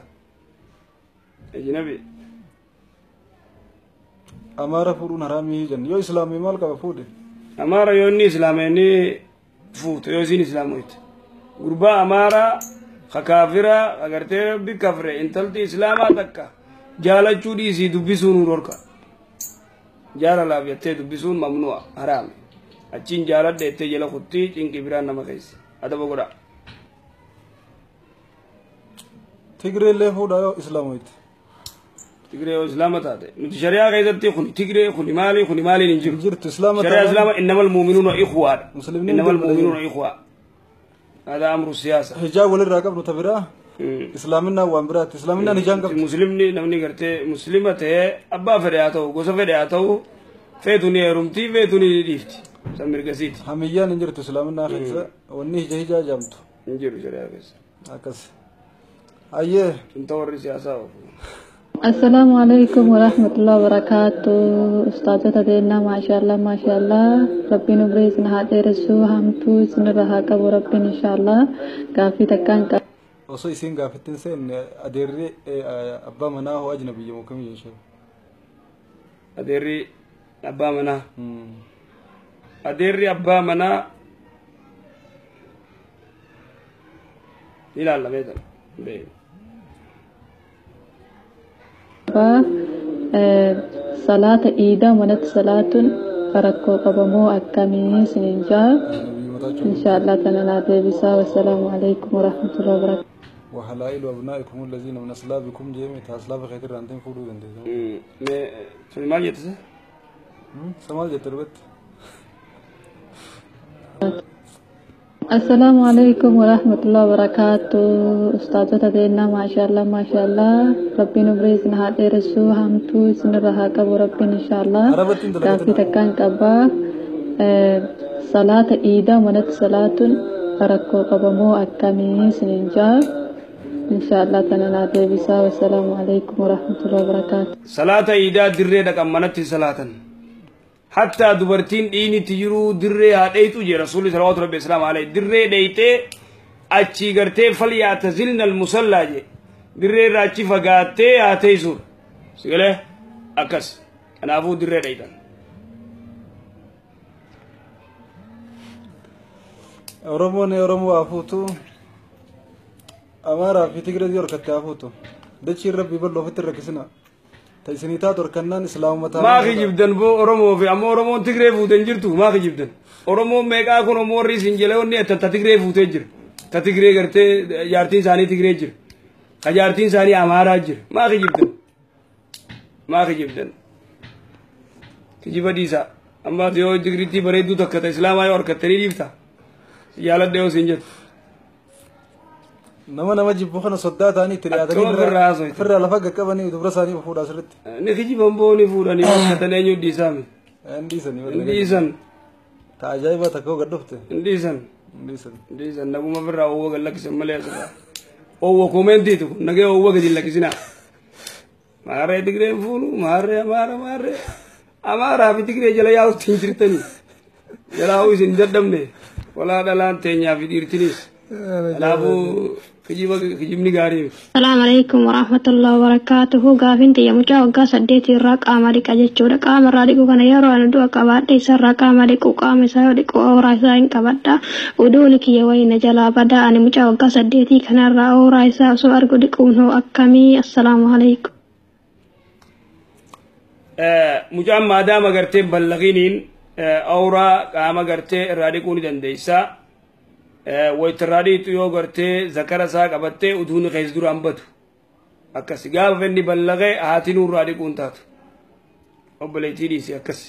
Ajnabi. Amaara fuudhuun haraamii jenna. Yoo islaamii maal qaba fuudhe? Amaara yoo inni islaame inni fuute yoo isiin islaamoyte. Gurbaa Amaaraa ka kaafira ka gartee rabbi kafre intalti islaamaa takka jaalachuu dhiisii dubbisuun nu dhorka. Jaalalaaf jettee dubbisuun mamnu'a haraami. Achiin jaaladha jettee jala kuttii cinqii biraan nama keessa. Adaba godhaa. Tigreellee fuudhaa yoo islaamoyte. Tigree yoo islaama taate nuti shari'aa keessatti kun Tigree kun maali kun maaliin hin jiru. Jirtu islaama Shari'aa islaama innamal muuminuuna ikhwaadha. Muslimni Innamal muuminuuna ikhwaa. Hada amru siyaasa. Hijaa walirraa qabnu ta biraa. Islaaminaan waan biraati. Islaaminaan hijaan qabdu. Muslimni namni gartee muslima ta'ee abbaa fedhe haa ta'u gosa fedhe haa ta'u feetu ni heerumti feetu ni dhiifti. San mirgasiiti. Hamiyyaan hin jirtu islaaminaa keessa wanni hija hijaa jaamtu. Hin jiru shari'aa keessa. Akkas. Ayyee. Sun ta'u warri siyaasaa oofu. Assalamu alaikum warahmatullahi wabarakatuh. Ustaazota teennaa maashaallah maashaallah. Rabbiin umrii isin haa dheeressu hamtuu isinirra haa qabu rabbiin inshaallah. Gaaffii takkaan qaba. Osoo isiin gaafittiin seenne adeerri abbaa manaa hoo ajnabiyya moo kamii jechuudha? Adeerri abbaa manaa. Adeerri abbaa manaa ilaallamee tana. Salaata iidaa manatti salaatuun rakkoo qabamoo akkamii isiniin jaa? Inshaallah tana naa deebisaa. Wassalaamu alaikum warahmatullahi wabarakatuh. وحلائل أبنائكم الذين من أصلابكم جيمي تأصلاب خير رانتين فودو دندي. Maal jette? Samaal jette dubbatti. Assalamu alaikum warahmatullahi wabarakatuh. Ustaazota teennaa maashaallah maashaallah. Rabbiin umrii isin haa dheeressu hamtuu isinirra haa qabu rabbiin inshaallah. Gaaffii takkaan qaba. Salaata iidaa manatti salaatuun rakkoo qabamoo akkamii isiniin jaa? Inshaallah tana naa deebisaa. Wassalaamu alaikum warahmatullahi wabarakatuh. Salaata iidaa dirree dhaqan manatti salaatan. Hatta dubartiin dhiinitti jiru dirree haa dheeytu jee rasuulli salawaatu rabbi islaam alayhi dirree dheeytee achii gartee falyaatazilna almusallaa jee dirree irraa achi fagaattee haa teessuudha. Sigalee akkas kanaafuu dirree dheeytan. Oromoon Oromoo haa fuutu. Amaaraa fi Tigree horkattee haa fuutu. Dachiin rabbii bal'oo ofitti hin rakkisina. Ta isinii taatu horkannaan islaamuma ta'a. Maa kijibdan boo Oromoo fi ammoo Oromoon Tigree fuutee hin jirtu maa kijibdan. Oromoon meeqaa kun ammoo warri isin jala wanni ta Tigree fuutee jira. Ta Tigree gartee jaartiin isaanii Tigree jira. Ka jaartiin isaanii Amaaraa jira. Maa kijibdan. Maa kijibdan. Kijiba dhiisaa. Amma yoo Tigriitti bareedduu takka ta Islaamaa yoo horkattanii dhiifta. Jaaladha yoo isin jettu. Nama nama jibbu kana soddaa ta'anii itti dhiyaatanii Akkuma firraa haasofte. Firraa lafa qaqqabanii dubra isaanii fuudhaa sirriitti. Ni kijiban boo ni fuudhanii horkatan eenyu dhiisaami. Hin dhiisanii. Hin dhiisan. Ta ajaa'iba takka hoo gad dhufte. Hin dhiisan. Hin dhiisan. Hin dhiisan naguma firraa oowwa gad lakkisan malee asirraa. Oowwa koomentiitu kun nagee oowwa gadi hin lakkisinaa. Maarree Tigreen fuunu maarree Amaara maarree Amaaraa fi Tigree jala yaa'utti hin jirtanii. Jalaa isin dadhabne walaa dhalaan teenyaa fi dhiirtinis. Kanaafuu kijibni gaarii miti. Assalamu alaikum warahmatullahi wabarakatuhu. Gaafiin tiyya mucaa waggaa 8 irraa qaama dhiqa jechuudha. Qaama irraa dhiqu kana yeroo ani du'a qabaadhe isarraa qaama dhiqu qaama isaa yoo dhiqu ooraa isaa hin qabadha. Uduun kiyya wayii na jalaa badaa ani mucaa waggaa 8 kanarraa ooraa isaa osoo argu dhiquun hoo akkamii? Assalaamu alaikum. Mucaan maadaama gartee ballaqiniin awraa qaama gartee irraa dhiquu ni dandeessa. Wayita irraa dhiqxu yoo gartee zakara isaa qabattee uduuni keessa duraan batu. Akkas gaafa inni ballaqee haati nurraa dhiquun taatu. Obboleettii dhiisi akkas.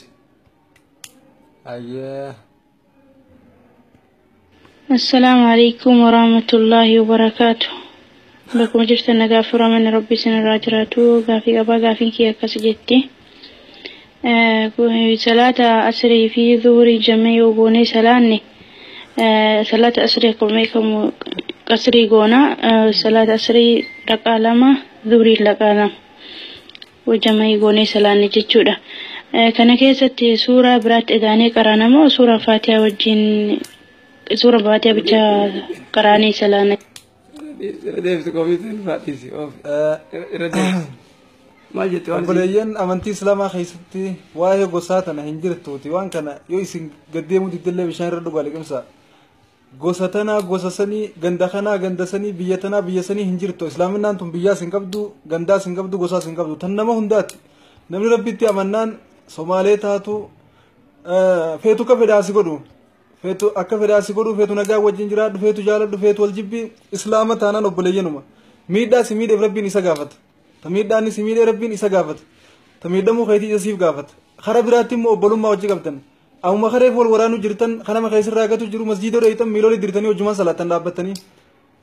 Ayyee. Assalaamu alaikum warahmatullaahi wabarakaatu. Bakkuma jirtan nagaa furaman Rabbi isinirraa jiraatu. Gaafii qabaa, gaafiin kiyya akkas jetti. Salaata asrii fi zuhurii jamee yoo goonee salaanne, salaata asrii akkuma beekamu qasrii goona, salaata asrii raqaa 2, zuhurii raqaa 2 jamee goonee salaanne jechuudha. Kana keessatti suuraa biraatti edaanee qaraana moo suuraa Faatihaa wajjin, suura Faatihaa bicha qaraanee salaanna? Irra deebisi koofiitiin faadhiisi. Irra deebisi. Maal jette waan? Obboleeyyan, amantii Islaamaa keessatti waa'ee gosaa tana hin jirtuuti. Waan kana yoo isin gaddeemuu diddillee bishaan irra dhugaa liqimsa. Gosa tanaa, gosa sanii, ganda kanaa, ganda sanii, biyya tanaa, biyya sanii hin jirtu. Islaaminaan tun biyyaas hin qabdu, gandaas hin qabdu, gosaas hin qabdu. Tan nama hundaati. Namni Rabbitti amannaan Somaalee taatu, feetu akka fedhaasi godhu. Feetu akka fedhaasi godhu, feetu nagaa wajjin jiraadhu, feetu jaaladhu, feetu wal jibbi, Islaama taanaan obboleeyyanuma. Miidhaa si miidheef Rabbiin isa gaafata. Ta miidhaan si miidhee Rabbiin isa gaafata. Ta miidhamuu keetii isa siif gaafata. Kara biraatti immoo obbolummaa wajji qabdan. Ammuma kareef wal waraanuu jirtan, kanama keessirraa gatu jiru, masjiida dheeytan miilolii dirtanii wajjumaan salaattan dhaabbattanii.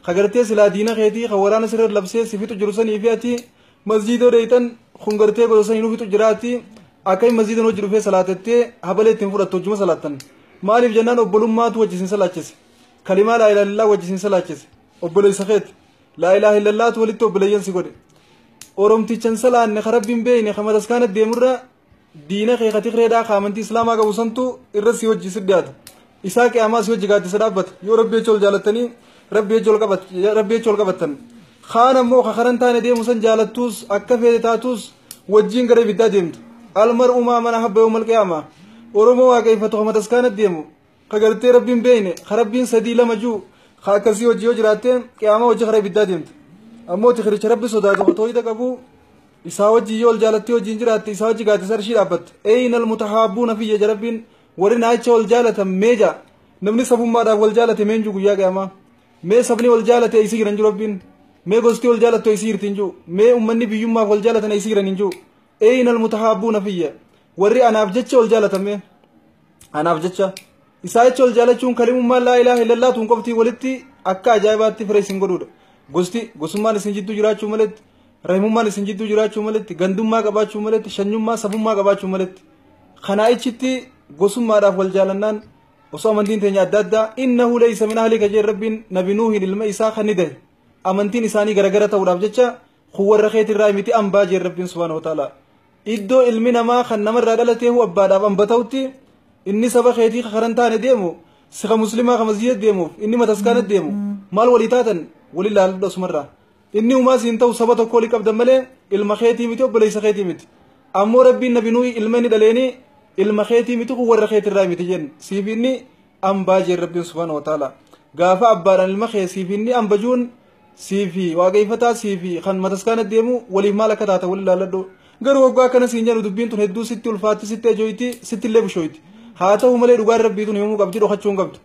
Kagartee silaa diina keetii kan waraana sirra labsee si fixu jiru sanii fi ati masjiida dheeytan kun gartee gosa sanii nu fixu jiraati. Akka masjiida hojii dhufee salaatattee habalee ittiin fudhattu wajjuma salaattan. Maaliif jennaan obbolummaatu wajji isin salaachise. Kalimaa laa ilaaha illallah wajji isin salaachise. Obboleessa keeti. Laa ilaaha illallaatu walitti obboleeyyan si godhe. Oromtichan salaanne ka Rabbiin beeyne ka mataskaana deemurra diina kee ka Tikireedhaa ka amantii Islaamaa qabu santu irra si wajji si dhiyaata. Isaa qiyaamaa si wajji gaaddisa dhaabbata. Yoo Rabbi jecha ol jaalattanii Rabbi jecha ol qabattan. Kaan ammoo ka karan taane deemu san jaalattuus akka feete taatus wajjiin gara ibiddaa deemtu. Almar'u maa man ahabba yawmal qiyaamaa. Oromoo waaqeeffatu ka mataskaana deemu ka gartee Rabbiin beeyne ka Rabbiin sadii lama juu ka akkasii wajji yoo jiraatte qiyaamaa wajji kara ibiddaa deemta. Ammoo Tikiricha Rabbi sodaatu ka tooyida qabu isaa wajji yoo ol jaalattee wajjin jiraatte isaa wajji gaaddisa arshii dhaabbatte. Eeyna almutahaabbuuna fiyya ja Rabbiin, warri naacha wal jaalatan mee jaa. Namni sabummaadhaaf wal jaalate meen jiru guyyaa qiyaamaa. Mee sabni wal jaalate isii jiran jiru Rabbiin. Mee gosti wal jaalattu isii jirti hin jiru. Mee ummanni biyyummaaf wal jaalatan isii jiran hin jiru. Eeyna almutahaabbuuna fiyya, warri anaaf jecha wal jaalatan mee. Anaaf jecha isaa jecha wal jaalachuun kalimummaan laa ilaaha illallah tun qoftii walitti akka ajaa'ibaatti fira isin godhuudha. Gosti gosummaan isin jidduu jiraachuu maletti, rahimummaan isin jidduu jiraachuu maletti, gandummaa qabaachuu maletti, shanyummaa sabummaa qabaachuu maletti. Kanaa ichitti gosummaadhaaf wal jaalannaan osoo amantiin teenya adda addaa, innahu laysa min ahlika jeen Rabbiin Nabi Nuuhin ilma isaa kan ni dahe. Amantiin isaanii garagara ta'uudhaaf jecha kun warra keetirraa miti, ambaa jeen Rabbiin subhaanahu wa ta'ala. Iddoo ilmi namaa kan namarraa dhalateehu abbaadhaaf amba ta'utti inni saba keetii karan taane deemu si ka muslimaa ka masjiida deemuuf inni mataskaana deemu maal walii taatan wali laalladhu asumarraa. Inni umaa siin ta'u saba tokko walii qabdan malee ilma keetii miti, obboleessa keetii miti. Ammoo Rabbiin Nabi Nuuhi ilma inni dhaleeni ilma keetii miti, kun warra keetirraa miti jeen, siif inni ambaa jeen Rabbiin subhaanahu wa ta'ala. Gaafa abbaadhaan ilma kee siif inni ambajuun siifi waaqeeffataa siifi kan mataskaana deemu waliif maal akka taata wali laalladhu. Garuu waggaa akkana siin jedhu dubbiin tun hedduu sitti ulfaatti, sitti ajooyti, sitti illee bushooyti. Haa ta'u malee dhugaan Rabbii tun himamuu qabdi, dhokachuu hin qabdu.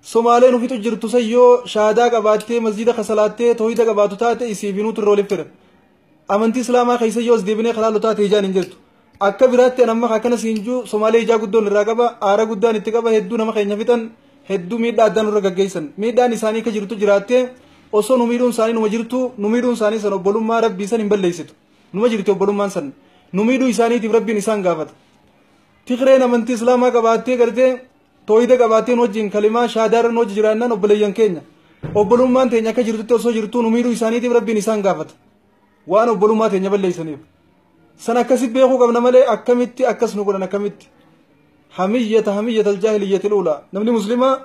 Somaaleen ufitu jirtu san yoo shaadaa qabaattee masjiida kasalaattee toohida qabaatu taate isiif hinuutu irra waliif fira. Amantii Islaamaa keessa yoo as deebinee kalaallu taate ijaan hin jirtu. Akka biraatti an amma akkana siin juu Somaalee ijaa guddoon irraa qaba, aara guddaan itti qaba, hedduu nama keenya fixan, hedduu miidhaa addaan nurra gaggeessan. Miidhaan isaanii akka jirtu jiraattee osoo nu miidhuun isaanii numa jirtu, nu miidhuun isaanii san obbolummaa Rabbii san hin balleessitu. Numa jirti obbolummaan san. Nu miidhuu isaaniitiif Rabbiin isaan gaafata. Tigreen amantii Islaamaa qabaattee gartee toohida qabaattee nu wajjin kalimaa shaadaarra nu wajji jiraannaan obboleeyyan keenya. Obbolummaan teenya akka jirtutti osoo jirtuu nu miidhuu isaaniitiif Rabbiin isaan gaafata. Waan obbolummaa teenya balleessaniif. San akkasi beekuu qabna malee akkamitti akkas nu godhan, akkamitti. Hamiyyata hamiyyata aljaahiliyyati luulaa. Namni Muslimaa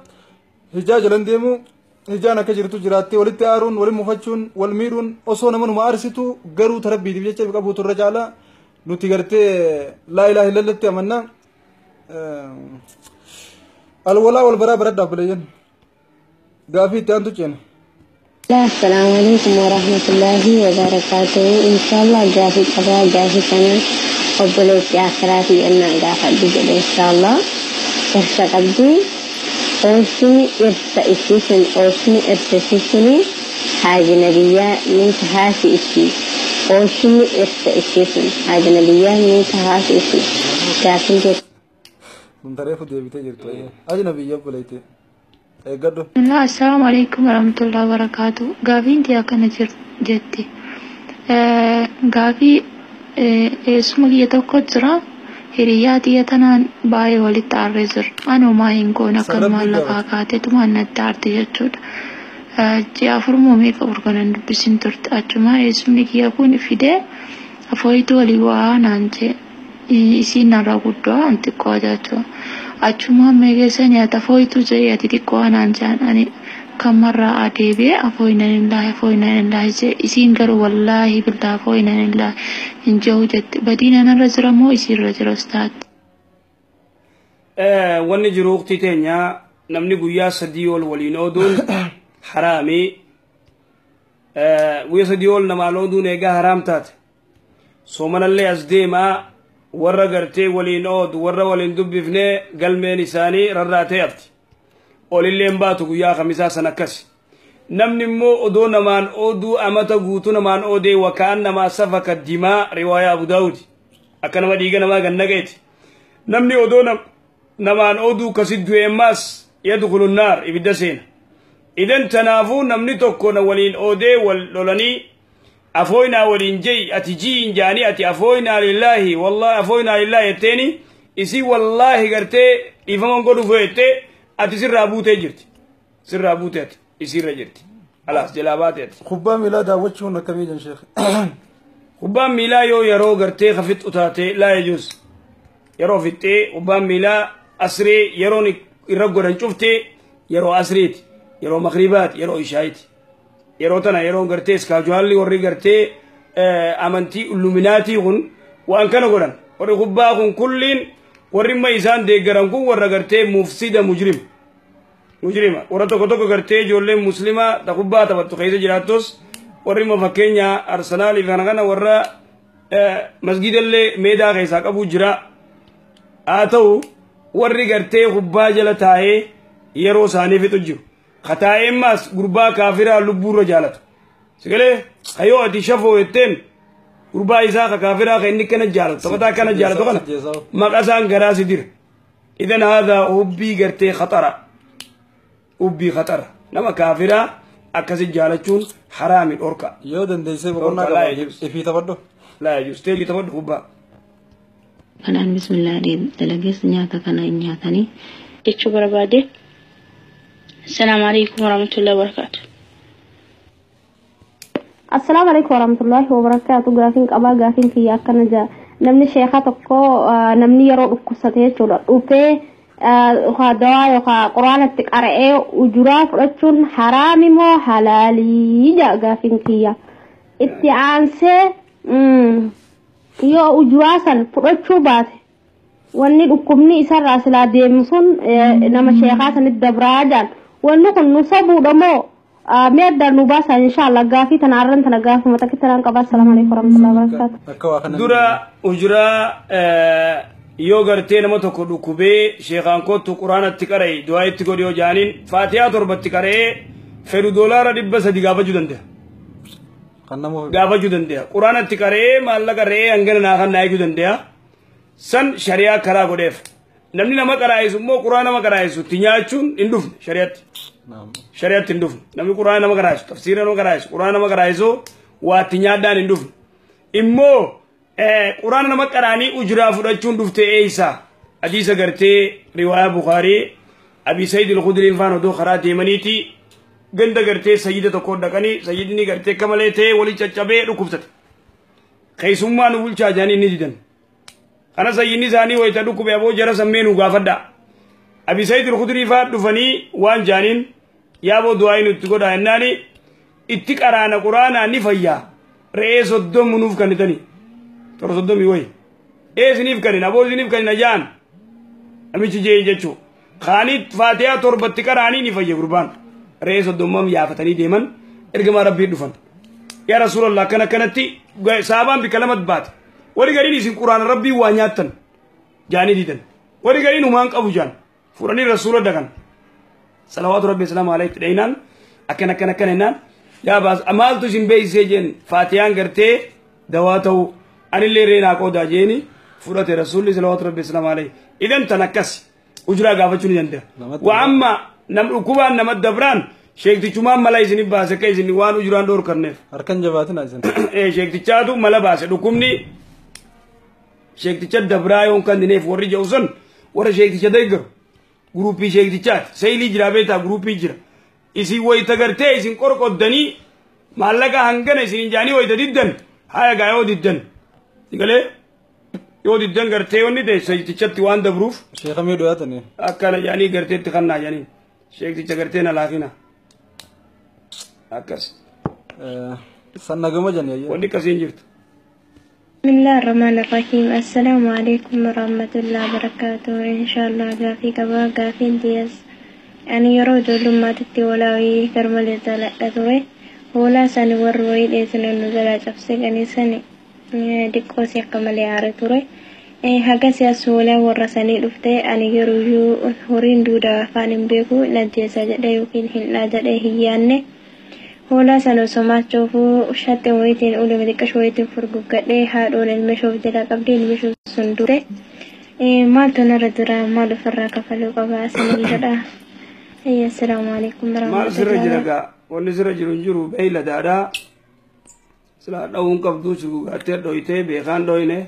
hijaa jalan deemu, hijaan akka jirtu jiraattee walitti aaruun, waliin mufachuun, wal miidhuun osoo nama numa aarsitu garuu ta Rabbiitiif jecha qabuutu irra caala. Nuti gartee laa ilaaha illallatti amanna. Alwalaa wal baraa baradhaa obboleeyyan. Gaafii itti aantu ceena. .. Obboleetti akiraatii ennaan gaafadhu jedhe inshaallah. Irsa qabdi. Oomishni irsa isii sun oomishni irsa isii suni haaji nabiyyaa ni tahaasi isii. Oomishni irsa isii sun haaji nabiyyaa ni tahaasi isii. Gaafin kee Kun tareefu deebitee jirtu. Ajnabiyya obboleetti. Eeggadhu. Assalaamu alaikum warahmatullahi wabarakatuh. Gaafiin tiyya akkana jetti. Gaafii eessuma kiyya tokko jira. Hiriyaa tiyya tanaan baay'ee walitti aarree jira. Anumaa hin goone akkanumaan lafaa kaateetumaan natti aarte jechuudha. Ji'a afur moo meeqa urganan dubbisin turte. Achumaa eessumni kiyya kun fidee afooyitu walii waa naan jee. Isiin narraa guddoo an xiqqoo jechuudha. Achumaa meeqeessa nyaata afooyitu jee ati xiqqoo naan jaan ani kamarraa adeebi'ee afooyinanillaahi afooyinanillaahi jee isiin garuu wallaahi billaa afooyinanillaahi hin jiru jette. Badiin anarra jira moo isiirra jira ustaad? Wanni jiru waqtii teenya namni guyyaa 3 ol waliin ooduun haraami. Guyyaa 3 ol namaan ooduun eegaa haraam taate. Soomanallee as deemaa warra gartee waliin oodu warra waliin dubbifnee galmeen isaanii rarraatee hafti. Olilleen baatu guyyaa kamisaa san akkas. Namni immoo odoo namaan ooduu amata guutuu namaan oodee wakaan namaa safaka dimaa riwaayaa Abu Daawud. Akka nama dhiiga namaa gannaqeeti. Namni odoo namaan ooduu kasit du'e ammaas yadkhulu naar ibidda seena. Idan tanaafuu namni tokko na waliin oodee wal lolanii afooynaa waliin jei ati jiin jaanii ati afooynaa lillaahi wallaahi afooynaa lillaahi jetteeni isii wallaahi gartee dhiifaman godhuuf jettee ati sirraa buutee jirti. Sirraa buutee ati isiirra jirti. Alaas jalaa baatee ati. Kubbaa miilaa daawwachuun akkamii jan sheekh? Kubbaan miilaa yoo yeroo gartee kafixu taate laa yajuus. Yeroo fixxee kubbaan miilaa asree yeroon irra godhan cuftee yeroo asriiti, yeroo makribaati, yeroo ishaayiti. Yeroo tana yeroo gartee iskaajuwaalli warri gartee amantii illuminaatii kun waan kana godhan. Warri kubbaa kun kulliin warri imma isaan deeggaran kun warra gartee mufsida mujrima. Mujrima. Warra tokko tokko gartee ijoolleen muslimaa ta kubbaa taphattu keessa jiraattus warri imma fakkeenya Arsenaalii fi kana kana warra masgidallee meedaa keessaa qabu jira. Haa ta'u warri gartee kubbaa jala taa'ee yeroo isaanii fixu jiru. Kataa'ee ammaas gurbaa kaafiraa lubbuurra jaalatu. Sigalee kayyoo ati shafoo jetteen gurbaa isaa ka kaafiraa ka inni kana jaalatu taphataa kana jaalatu kana maqaa isaan garaa si dira. Idan haadha hubbii gartee khaxara. Hubbii khaxara. Nama kaafiraa akkasi jaalachuun haraami dhorka. Yoo dandeessee boqonnaa qaba ifii taphadhu. Laa yajuus teelii taphadhu kubbaa. Kanaan bismillah dalagees nyaata kana hin nyaatanii. Jechuu barbaade. Assalaamu alaikum warahmatullahi wabarakatuh. Assalaamu alaikum warahmatullahi wabarakatuh. Gaafiin qabaa gaafiin kiyya akkana jaa. Namni sheeka tokko namni yeroo dhukkubsate jechuudha dhufee dawaa yookaan quraanatti qara'ee ujuraa fudhachuun haraami moo halaalii jaa gaafiin kiyya. Itti aansee yoo ujuraa san fudhachuu baate wanni dhukkubni isarraa silaa deemu sun nama sheekaa sanitti dabraa jaan. Wanni kun nu sabuudha moo mee addaan nu baasan inshaallah gaafii tana arran tana gaafuma takka tanaan qaba. Assalaamu alaikum warahmatullahi wabarakatuh. Dura ujuraa yoo gartee nama tokko dhukkubee sheekaan kottu quraanatti qara'e du'aa itti godhi yoo jaaniin faatiyaa 7tti qara'ee fedhu $300 gaafachuu danda'a. Gaafachuu danda'a. Quraanatti qara'ee maallaqa re'ee hangana naa kan naa eeguu danda'a. San shari'aa karaa godheef. Namni nama qaraa'isu immoo quraana nama qaraa'isu itti nyaachuun hin dhufne shari'aatti. Shari'aatti hin dhufne. Namni quraana nama qaraa'isu, tafsiira nama qaraa'isu, quraana nama qaraa'isu waa itti nyaadhaan hin dhufne. Immoo quraana nama qaraanii ujuraa fudhachuun dhufte eeysa. Hadiisa gartee riwaayaa Bukaarii Abi Sayyid al-Khudriin faan odoo karaa deemaniiti ganda gartee sayyida tokko dhaqanii sayyidni gartee akka malee ta'ee walii caccabee dhukkubsate. Keessummaa nu bulchaa jedhanii ni didan. Kana sayyidni isaanii wayita dhukkube aboo jara sammee nu gaafadha. Abi Sayyid al-Khudrii faan dhufanii waan jaaniin yaaboo du'aa inni itti godhaa jennaani itti qaraana quraanaa ni fayyaa. Re'ee 30 nuuf kennitanii. Toora 30 wayi. Ee isiniif kennin aboo isiniif kennin ajaan. Namichi jee jechuu. Kaanii faatiyaa 7tti qaraanii ni fayya gurbaan. Re'ee 30 yaafatanii deeman ergamaa rabbii dhufan. Yaa Rasuulallah akkana akkanatti saabaan bika lamatti baate. Warri gariin isin quraana rabbii waa nyaattan jaanii didan. Warri gariin humaan qabu jaan fuudhanii rasuula dhaqan. Salawaatu rabbi islaamu alayhi dhayinaan akkan akkan akkan jennaan yaa baas maaltu isin beeksisee jeen faatiyaan gartee dawaa ta'u anillee reenaa qoodaa jeeni fudhate rasuulli salawaatu rabbi islaamu alayhi. Idan tan akkas ujuraa gaafachuu ni danda'a. Waa amma nam dhukkubaan nama dabraan sheektichumaan mala isin baase akka isin waan ujuraan dhoorkanneef. Harkan jabaatina isin. Sheektichaatu mala baase dhukkubni sheekticha dabraa yoon kan dineef warri jedhu sun warra sheekticha deeggaru guruppii sheektichaati. Seeyilii jira beektaa guruppii jira. Isin wayita gartee isin qorqoddanii maallaqa hangana isin jaanii wayita diddan haya gaa yoo diddan. Galee yoo diddan gartee yoonni ta'e sheektichatti waan dabruuf. Sheekamee dhiyaatanii. Akkana jaanii garteetti kannaa jaanii sheekticha gartee na laafina. Akkas. San nagama jennee. Wanni akkasiin jirtu. بسم الله الرحمن الرحيم. السلام عليكم ورحمة الله وبركاته. إن شاء الله قافي قبا قافين ديس أنا يرود لما تتي ولاوي كرمال يتلقى ولا سني وروي ليسن النزلاء تفسق أني سني دكوسي كمال يعرض haga siyaasuulee warra sanii dhuftee ani yeroo horiin duudaa afaan hin beeku najjeessa jedhee yookiin hin jedhee hin yaanne hoolaa sana osoo maachoofuu shatte wayitiin ulee xiqqasho wayitiin furguggadhee haadhoon ilmishoof jala qabdee ilmishoo sun duute maaltu narra jira maal ofirraa kafaluu qaba sanin jedha. Assalaamu alaikum Maal sirra jira gaa wanni sirra jiru hin jiru beeyladaadhaa silaa dha'uun qabduu surgugaattee dhoyitee beekaan dhoyine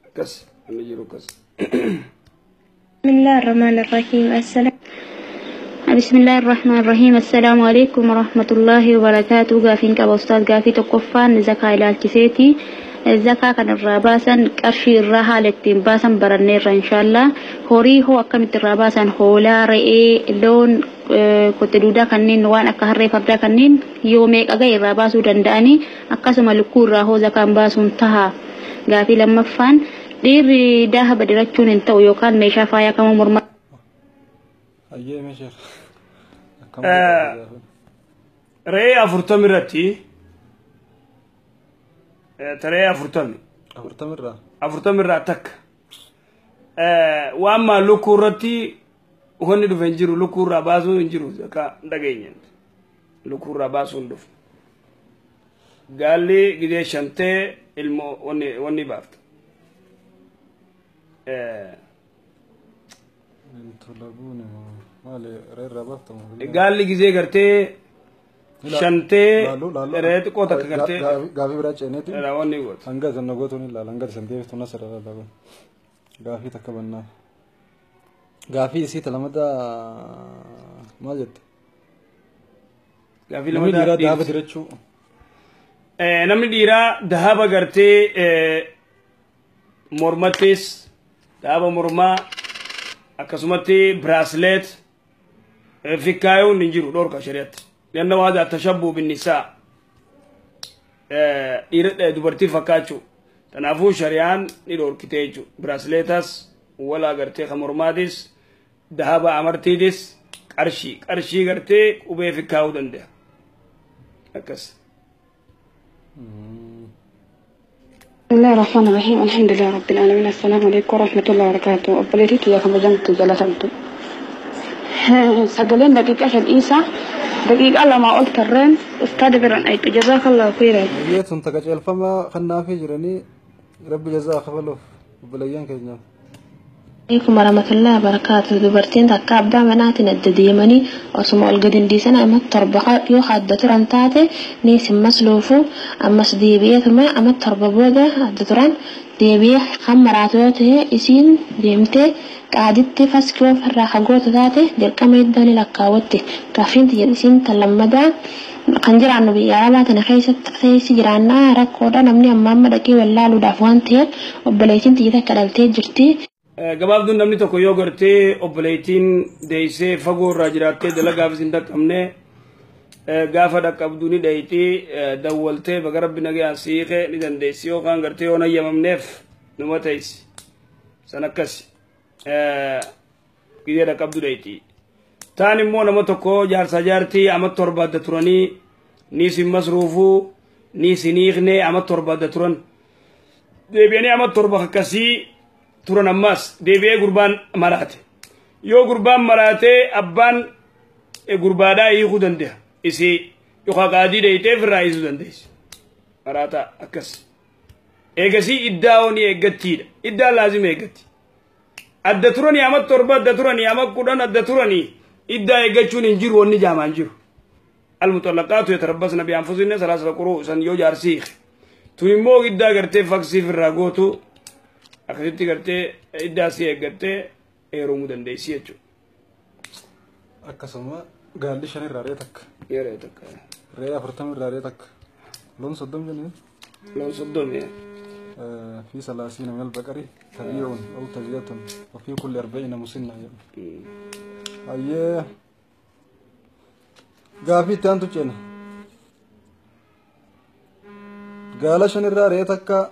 akkas wanni jiru akkas. بسم الله الرحمن الرحيم. السلام بسم الله الرحمن الرحيم. السلام عليكم ورحمة الله وبركاته. قافين كبا أستاذ قافي تقفان زكاة إلى زكاة كان الراباسا قرشي الراحة للتنباسا برنير إن شاء الله هوري هو أكمل الراباسا هولا رئي لون كنت دودا كنين وان أكهري فردا كنين يوميك أغير الراباسو دنداني أقسم الكورة هو زكاة باسون تها قافي لما فان dhiirri dahaba dirachuun hin ta'u yookaan meeshaa faayaa kamuu morma. Ayyee meeshaa. Re'ee 40 irratti re'ee 40. 40 irraa. 40 irraa takka. Waan maa lukkuu irratti wanni dhufe hin jiru lukkuu irraa baasuu hin jiru akka dhageenye. Lukkuu irraa baasuu hin dhufu. Gaalli gidee shantee ilmoo wanni baafta. Gaalli gizee gartee shantee re'ee xiqqoo takka gartee. Gaafii biraa ceeneeti. Wanni goota. Hanga isin gootuun ilaala hanga isin deebiftu nasara ilaala kun. Gaafii takka bannaa. Gaafii isii lamada maal jette? Gaafii lamada. Namni dhiiraa dahaba tirachuu. Namni dhiiraa dahaba gartee mormattis dahaba mormaa akkasumatti braasleet fikkaayuun hin jiru dhorka shari'atti. Lanna waa tashabbu binnisaa dhiira dubartii fakkaachuu. Kanaafuu shari'aan ni dhorkite jechuudha. Braasleetas walaa gartee kan mormaatis dahaba amartiitis qarshii gartee qubee fikkaayuu danda'a. Akkas. بسم الله الرحمن الرحيم. الحمد لله رب العالمين. السلام عليكم ورحمة الله وبركاته. أبليتي يا كمجنت جلسمت سجلين دقيقة شديسة دقيقة لما قلت الرين أستاذ برن أيت جزاك الله خيرا. يتون تكاج الفما خلنا في جرني ربي جزاه خفلوف بليان كجنا. عليكم ورحمة الله وبركاته. dubartiin takka abbaa manaatiin adda deemanii osuma ol gadi hin dhiisan amma torba yoo adda turan taate ni masluufu ammas deebi'eetuma amma torba booda adda turan deebi'ee kan maraatu yoo ta'e isiin deemtee qaaditti faskii ofirraa hagoota taate dirqama iddoo ni lakkaawwatti. Gaaffiin isiin tan lammadaa kan jiraannu biyya arabaa tana keessatti jiraannaa rakkoodha namni amma amma dhaqee wallaaluudhaaf waan ta'eef obboleettiin xiyya takka dhaltee jirti. Gabaabduun namni tokko yoo gartee obboleettiin deessee fagoo irraa jiraattee dalagaafis hin dhaqqabne gaafa dhaqqabdu ni dhayitii dawwaltee baga rabbi nagayaan siiqee ni dandeessi yookaan gartee yoo nayyamamneef numa ta'isi san akkas gidee dhaqqabdu dhayitii. Taan immoo nama tokko jaarsa jaartii ama torba adda turanii ni sin masruufuu ni sin hiiknee ama torba adda turan. Deebi'anii ama 7 akkasii turan ammas deebi'ee gurbaan maraate. Yoo gurbaan maraatee abbaan gurbaadhaa hiikuu danda'a. Isii yookaan qaadii dheeyitee ofirraa hiisuu dandeessi. Maraata akkas. Eegasii iddaa ni eeggattiidha. Iddaan laazima eeggatti. Adda turanii ama 7 adda turanii ama 10 adda turanii iddaa eeggachuun hin jiru wanni jaamaan jiru. Almuxallaqaatu yatarabbasna bi'anfusihinna 3 quruu san yoo jaarsi hiike. Tun immoo iddaa gartee faksiif irraa gootu akkasitti gartee iddaa si eeggattee heerumuu dandeessi jechuudha. Akkasuma gaalli 5 irraa re'ee takka. Re'ee takka. Re'ee 40 irraa re'ee takka. Loon 30 jennee? Loon 30. في 30 من البقر تبيع أو تبيعة وفي كل 40 مسنة. أيه gaafii itti aantu ceena. Gaala 5 irraa re'ee takka.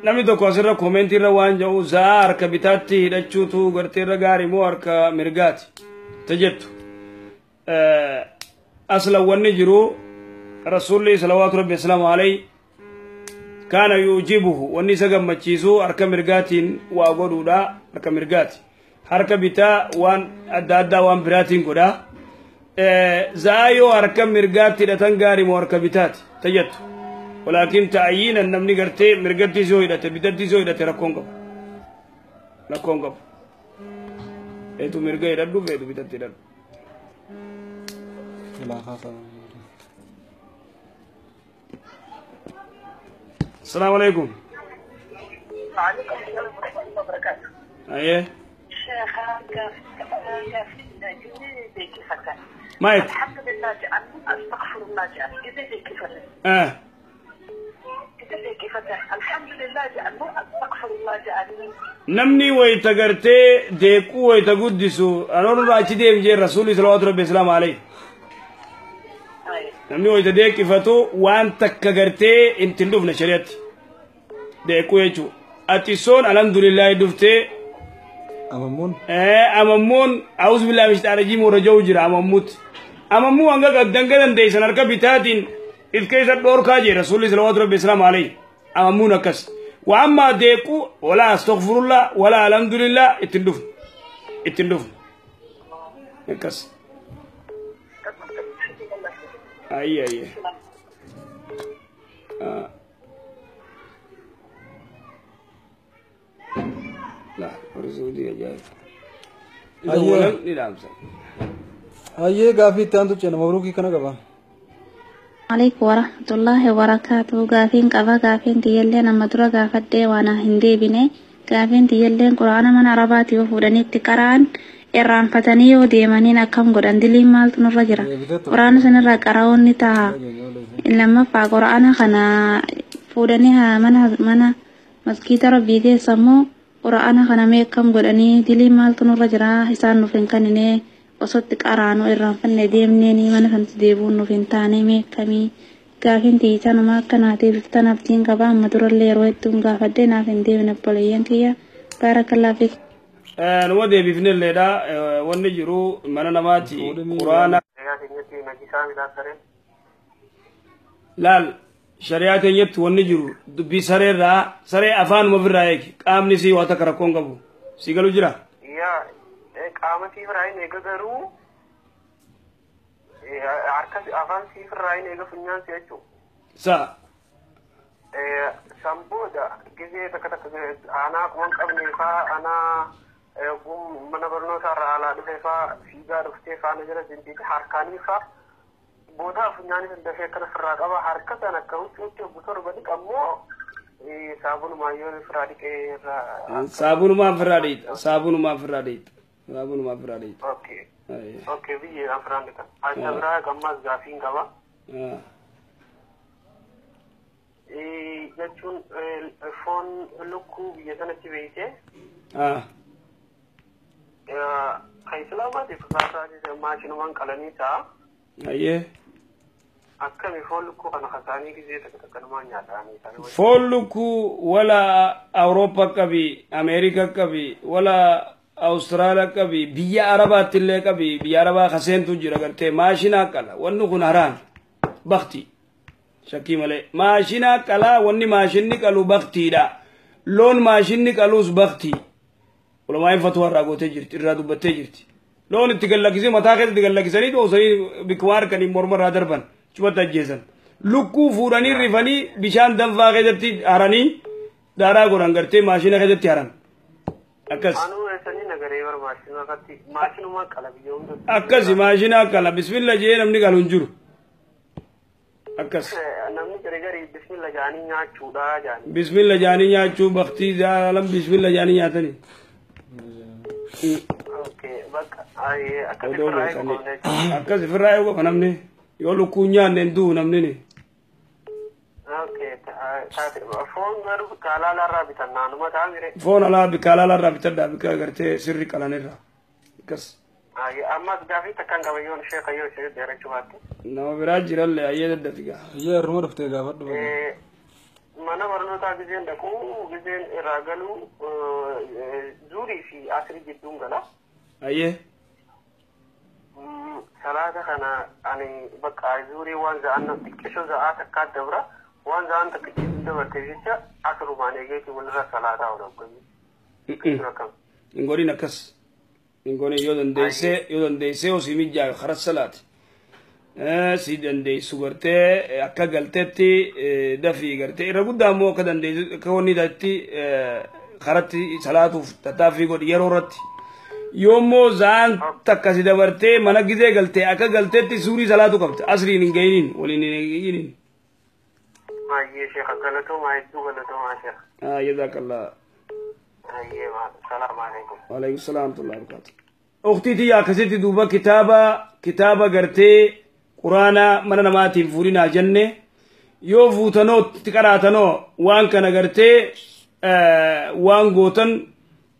Namni tokko asirra koomentii irra waan jedhu za'aa harka bitaatti hidhachuutu gartee irra gaarii moo harka mirgaati ta jettu. Aslan wanni jiru rasuulli salawaatu rabbi asalaamu alayhi kaana yuujibuhu wanni isa gammachiisu harka mirgaatiin waa godhuudha harka mirgaati. Harka bitaa waan adda addaa waan biraatiin godha. Za'aa yoo harka mirgaatti hidhatan gaarii moo harka bitaati ta jettu. ولكن تعيين النمني قرتي مرقتي زو هيدته بدتي زو هيدته ركون قب ركون قب ايتو مرقه يددو فيتو بدتي يددو لا خاصة. السلام عليكم. وعليكم السلام ورحمة الله وبركاته. ايه شيخ مايك. الحمد لله جعل استغفر الله جعل إذا كيف الحمد لله جعل استغفر الله جعل نمني ويتغرتي ديكو ويتغدسو انا راچي ديم جي رسول صلى الله عليه وسلم عليه نمني ويتديك فتو وان تكغرتي انت دفن شريعتي ديكو يجو اتيسون الحمد لله دفتي اممون اممون اعوذ بالله من الشيطان الرجيم ورجو جرا امموت اممو انغا دنگدن ديسن اركا بيتاتين إذ كيس الدور كاجي رسول الله صلى الله عليه عليه أمامونا كس وأما ديكو ولا أستغفر الله ولا الحمد لله اتندف اتندف كس أي أي لا رسول الله جاي أي أي قافي تانتو تشينا مبروكي كنا قبا عليكم ورحمة الله وبركاته. غافين قبا غافين تيلين أما درا غافت وانا هندي بني غافين تيلين قرآن من عرباتي وفودني تقران إران فتني وديمانين أكم قرآن دلي مالت نرجرة قرآن سنرى قراون نتاها لما فا قرآن خنا فودنيها من مسكيت ربي كي سمو قرآن خنا ميكم قرآني دلي مالت نرجرة حسان نفن كنيني وصوت قرانو إران فن ديمني من فن ديبون نفن تاني ميكمي غافين تيتان ما كناتي بفتنا بتين قبا مدر اللي رويتون غافدنا فن ديمن بوليين كيا بارك الله فيك. نو ديبفن اللي دا ونجرو من نماتي قرآن لال شريعة يت ونجرو دبي سري را سري أفان مفرايك قامني سي واتكرا كون قبو سيقلو جرا يا قامتي فراين ايغا غرو harka afaan siif irraa hin eega funyaan si jechuudha. Sa. San booda gisee takka takka aanaa kuma hin qabne faa aanaa mana barnootaa irraa alaa dhufe faa fiigaa dhuftee faana jala zindiiti harkaanii faa booda funyaanis hin dafee akkana ofirraa qaba harka sana akka huccuutti obbo torba dhiqammoo saabunumaan yoo ofirraa dhiqee irraa. Saabunumaan ofirraa dhiqxa saabunumaan ofirraa dhiqxa saabunumaan ofirraa dhiqxa. Okay. Okay, biyyi afran dhiqan. Acha biraa gammas gaafiin qaba. Jechuun foon lukkuu biyya sanatti beeyte. Kan islaamaatiif kaasaa maashinumaan qalanii ta'a. Ayyee. Akkami foon lukkuu kana kasaanii gisee takka takka namaan nyaatanii. Foon lukkuu wala Awurooppaa qabi, Ameerikaa qabi, wala Awustiraaliyaa qabi, biyya Arabaatti illee qabi, biyya Arabaa kaseentu jira gartee maashinaa qala. Wanni kun haraam. Bakti. Shakkii malee maashina qalaa wanni maashinni qalu baktiidha. Loon maashinni qaluus baktii. Ulamaan fatwaa irraa gootee jirti, irraa dubbattee jirti. Loon itti gallakkisee mataa keessatti gallakkisanii dhoosanii bikkuma harkanii morma irraa darban cumatti ajjeesan. Lukkuu fuudhanii rifanii bishaan danfaa keessatti haranii daaraa godhan gartee maashina keessatti haran. Akkas. Akkasi maashina qala bismillah jee namni qalu hin jiru. Akkas. Namni gargari bismillah jaanii nyaachuudha jaanii. Bismillah jaanii nyaachuu baktii jaalam bismillah jaanii nyaatanii. Akkas ofirraa eeguu qaba namni yoo lukkuu nyaanne hin du'u namni ni. Foon garuu bikka alaa bitan naannuma ta'a. Foon alaa bikka alaa bitadhaa bikka gartee sirri qalanirra. Akkas. Ammas gaafii takkaan qaba yoon ishee kayyoo ishee dheerachuu baatte. Nama biraa jirallee ayyee daddafigaa. Ayyee har'uma dhuftee gaafadhu. Mana barnootaa gizeen dhaquu gizeen irraa galuu zuurii fi asirii gidduun gala. Ayyee. Salaata kana ani bakka zuurii waan za'an xiqqishoo za'aa takkaa dabra waan za'an takka dabarte jecha asirumaan eegeetii walirra salaataa oolu. Hin godhin akkas. Hin godhin yoo dandeessee osii mijjaayu karaa salaati. Si dandeessu gartee akka galteetti dafii gartee irra guddaa immoo akka dandeessu akka wanni irratti karatti salaatuuf tattaaffii godhi yeroo irratti. Yoommoo za'aan takka si dabartee mana gizee galtee akka galteetti suurii salaatu qabda asriin hin gahiniin waliin hin gahiniin. Baay'ee sheekha galatoomaa hedduu galatoomaa sheekha. Jazakallah. Baay'ee salaamu alaikum. Waalaikum salaam wa rahmatullahi wa barakaatuh. Ukhtii tiyya akkasitti duuba kitaaba gartee quraana mana namaatiin fuudhinaa jenne yoo fuutanoo itti qaraatanoo waan kana gartee waan gootan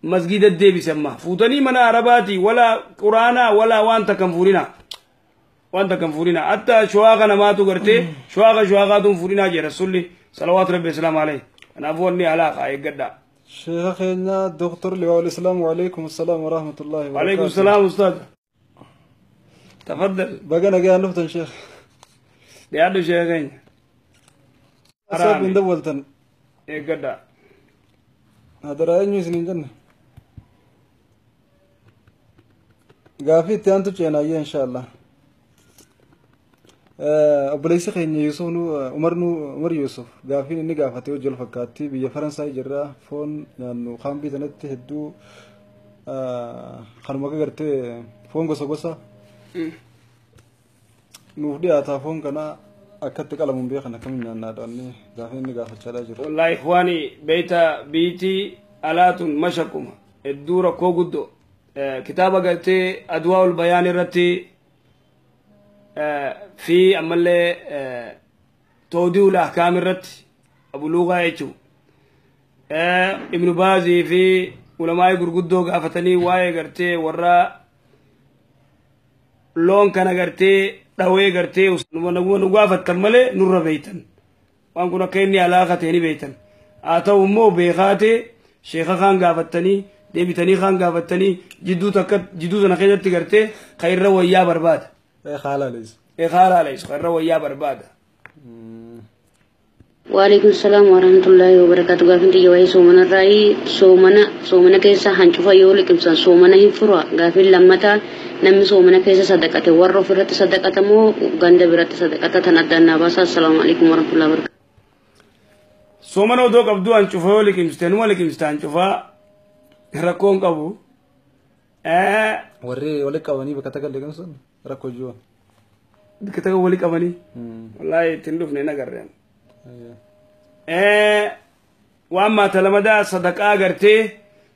masgida deebise amma fuutanii mana arabaatii wala quraanaa wala waan takkan fuudhinaa waan takkan fuudhinaa hatta shawaaqa namaatu gartee shawaaqa fuudhinaa jee rasulli salawaatu rabbi islaam alayhi kanaafuu wanni alaaqa eeggadhaa. شيخ خينا دكتور لواء الإسلام وعليكم السلام ورحمة الله وبركاته. وعليكم السلام أستاذ. تفضل. بقى أنا نفتن شيخ. لأنه شيخين. أصاب من دولتن. إيه قدا. هذا رأي نيوز جنة. قافي تانتو جينا إن شاء الله. Obboleessi keenya Yusuf nu Umar nu Umar Yusuf gaafiin inni gaafate hojii wal fakkaatti biyya Faransaay jirra foon nyaannu kaambii sanatti hedduu kanuma akka gartee foon gosa gosa nuuf dhiyaataa foon kana akkatti qalamuun beekan akkamiin nyaannaadha inni gaafiin inni gaafachaa jiru. Wallaahi ikhwaani beeyta biitii alaatun mashaquma hedduu rakkoo guddoo kitaaba gartee adwaa ol bayaan irratti في أمله توديو الأحكام الرت أبو لغة يجو ابن بازي في علماء غرغدو غافتني واي غرتي ورا لون كان غرتي داوي غرتي نغافت مله نور بيتن وان كنا كيني علاقة تاني بيتن آتو مو بيخاتي شيخ خان غافتني ديبتني خان غافتني جدو تكت جدو زنخيجت غرتي خير ويا برباد خير ويا برباد. وعليكم السلام ورحمة الله وبركاته. قافين تجوهي سومنا الرأي سومنا كيسا هنشوفا يولك إمسان سومنا هنفروا قافين لما تا نمي سومنا كيسا صدقته ورّو فرت صدقته مو غند برت صدقته تندنا بس. السلام عليكم ورحمة الله وبركاته. سومنا ودوك أبدو هنشوفا يولك إمسان ولك إمسان هنشوفا ركون قبو warri wali qabanii bakka takka liqimsan rakkoo jiru. Bakka takka wali qabanii? Wallaahi ittiin dhufne nagarreen. Waan maata lamadaa sadaqaa gartee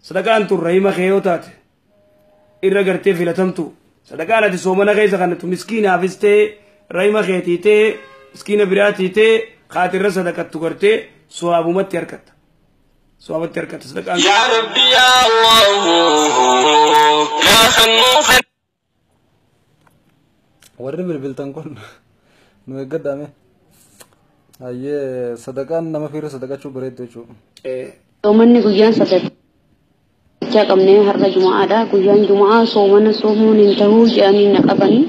sadaqaan tun rahima kee yoo taate irra gartee filatamtu sadaqaan ati soomana keessa kanattu miskiinaafis ta'e rahima keetii ta'e miskiina biraatii ta'e kaatirra sadaqattu gartee suwaabumatti harkatta. Suwaabatti harkatta sadaqaan. Yaa Rabbi yaa Allah yaa Khannu. Warri bilbiltan kun nu eeggadhaame. Ayyee sadaqaan nama fiirra sadaqachuu bareeddu jechuudha. Soomanni guyyaan sadaqachaa qabnee har'a Jumu'aadha. Guyyaan Jumu'aa soomana soomuun hin ta'uu jedhanii na qabanii.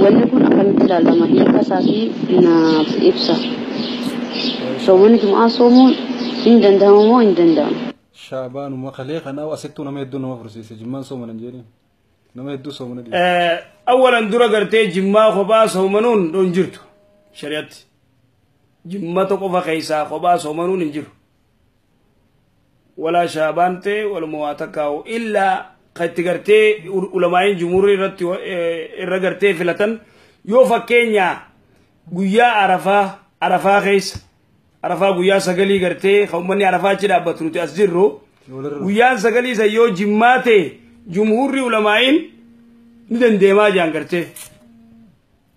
Wanni kun akkamitti ilaalama? Hiika isaatii naaf ibsa. Soomana jum'aa soomuun hin danda'amu moo hin danda'amu? Shaabaanuma kalee kanaa asittuu nama hedduu nama fursiise jimmaan soomana hin jedhin. Nama hedduu soomana dhiise. Awalan dura gartee jimmaa kophaa soomanuun hin jirtu shari'atti. Jimmata qofa keessaa kophaa soomanuun hin jiru. Walaa shaabaan ta'e waluma waa takkaa'u illaa kan itti gartee ulamaa'iin jumhuurri irratti irra gartee filatan yoo fakkeenya guyyaa arafaa keessa arafaa guyyaa 9 gartee kan uummanni arafaa achi dhaabbatu nuti as jirru guyyaan 9 san yoo jimmaa ta'e jumhuurri ulamaa'iin ni dandeemaa jiran gartee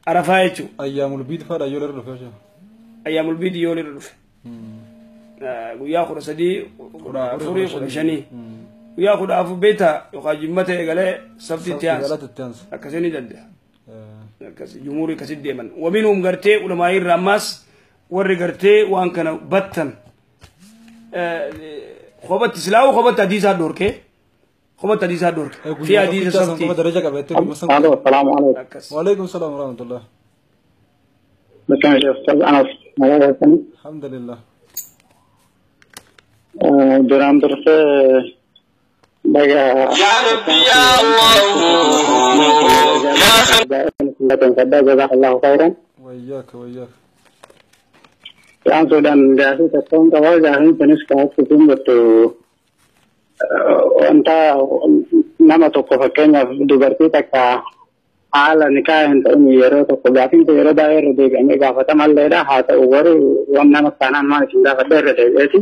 arafaa jechuudha. Ayyaamul biid fa'aadha yoo irra dhufe. Ayyaamul biid yoo irra dhufe. Guyyaa 13, 14, 15 guyyaa 14 beektaa yookaan jimmata eegalee sabti itti aansa. Akkasii ni danda'a. Akkasii jumhuurri akkasii deeman. Wamiinum gartee ulamaa'iin irraa ammaas warri gartee waan kana battan kophatti silaa'u kophatti hadiisaa dhorkee kophatti hadiisaa dhorke. Fi hadiisa sabti. Alo, salaamu alaikum. Waalaikum salaam wa rahmatullah. Bakka Ustaz Anas, nagaa keessanii? Alhamdulillah. Duraan dursee baga jazakallahu khairan. Wayyaaka wayyaaka. Waan suudhaan gaafii tokkoon qaba gaafiin kunis kaatti siin jettu wanta nama tokko fakkeenyaaf dubartii takka haala nikaa hin ta'in yeroo tokko gaafiin kun yeroo baay'ee irra deebi'amee gaafatamalleedha haa ta'u garuu waan nama taanaan maal isin gaafadha irra deebi'eeti.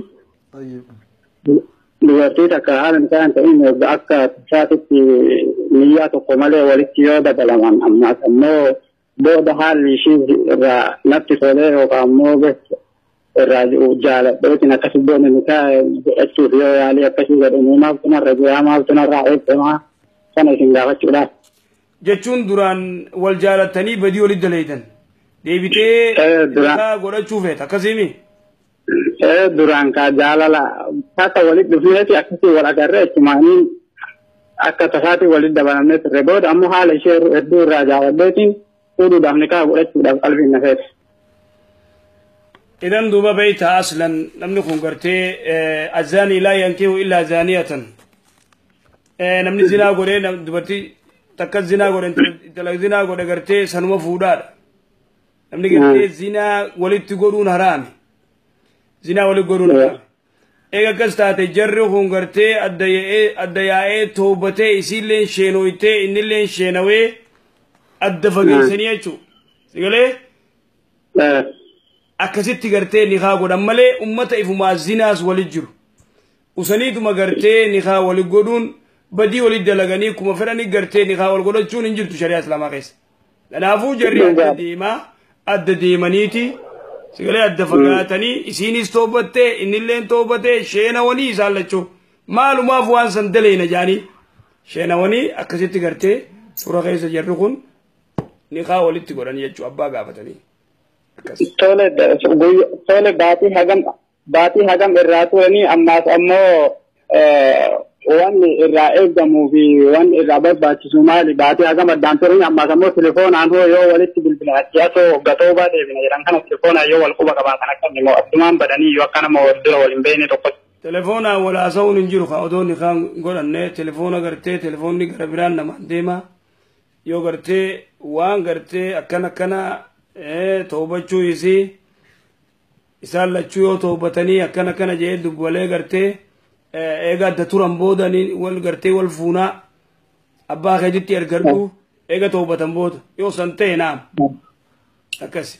Dubartii takka haala nikaa hin ta'in akka isaatitti niyyaa tokko malee walitti yoo dabalaman ammaas ammoo booda haalli ishii irraa natti tolee yookaan ammoo irraa jaaladheetiin akkasi booda nikaa godhachuuf yoo yaalii akkasii godhanii maaltu narra jira maaltu narraa eebbimaa sana isin gaafachuudhaaf. Jechuun duraan wal jaalattanii badii walitti daleeytan deebitee nikaa godhachuu feeta akkasiimi? Duraan kaa jaalala akka walitti dhufneeti akkasii wal agarree achumaanii akka tasaatii walitti dabalamnee turre booda ammoo haala ishee hedduu irraa jaaladheetiin fuudhuudhaaf nikaa godhachuudhaaf qalbiin na feete. Idan duuba beeyta aslan namni kun gartee azaanii laa yankihu illaa zaaniyatan. Namni zinaa godhee dubartii takka zinaa godhe intala zinaa godhe gartee sanuma fuudhaadha. Namni gartee zinaa walitti godhuun haraami. Zinaa walitti godhuun haraami. Eega akkas taate jarri kun gartee adda yaa'ee toobatee isiilleen sheenooytee innilleen sheenawee adda fageessanii jechuudha. Sigalee? Akkasitti gartee nikaa godhan malee ummata ifumaa zinaas walit jiru. Usaniituma gartee nikaa walit godhuun badii walit dalaganii kuma fedhanii gartee nikaa wal godhachuun hin jirtu shari'aa islaamaa keessa. Kanaafuu jarri adda deemaa adda deemaniiti sigalee adda fagaatanii isiinis toobattee innilleen toobatee sheenawanii isaan lachuu maalumaaf waan san daleena jaanii sheenawanii akkasitti gartee suura keessa jarri kun nikaa walitti godhanii jechuu abbaa gaafatanii. Tole baatii hagam irraa turanii ammaas ammoo wanni irraa eegamuu fi wanni irraa barbaachisu maali baatii hagam addaan turanii ammaas ammoo telefoonaan hoo yoo walitti bilbila siyaasoo gatoo deebina jedhan kana telefoonaan yoo wal quba qabaatan akkam immoo addumaan badanii yoo akka nama wal dura wal hin beekne tokkotti. Telefoonaan wal haasa'uun hin jiru kan odoo nikaan godhanne telefoona gartee telefoonni gara biraan namaan deema yoo gartee waan gartee akkana akkana toobachuu isii isaan lachuu yoo toobatanii akkana akkana jedhee dubbalee gartee eega adda turan booda wal gartee wal fuunaa abbaa keetitti ergadhu eega toobatan booda yoo san ta'e naam akkasi.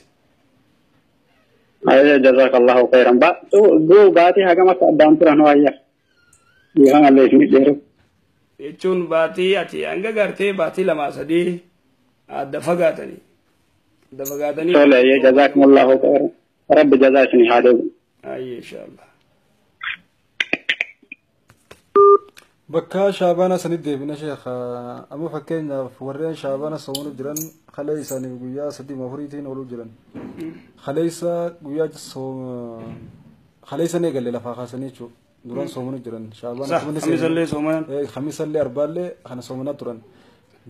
Ayya jazakallahu khairan. Baatii hagam akka addaan turan hoo ayya. Yoo mallee isin dheeru. Jechuun baatii ati hanga gartee baatii 2 3 adda fagaatanii. Adda fagaatanii. Tole ayya jazakumullahu khairan. Rabbi jazaa isin haa deebi'u. Ayya inshaallah. Bakka shaabaana sanit deebina sheekha amma fakkeenyaaf warreen shaabaana soomanu jiran kalee isaaniif guyyaa 3 4tiin ooluu jiran. Kaleessa guyyaa kaleessa ni eegalle lafaa kaasanii jechuudha. Duraan soomanu jiran shaabaana khamisallee soomanan. Khamisallee arbaallee kana soomanaa turan.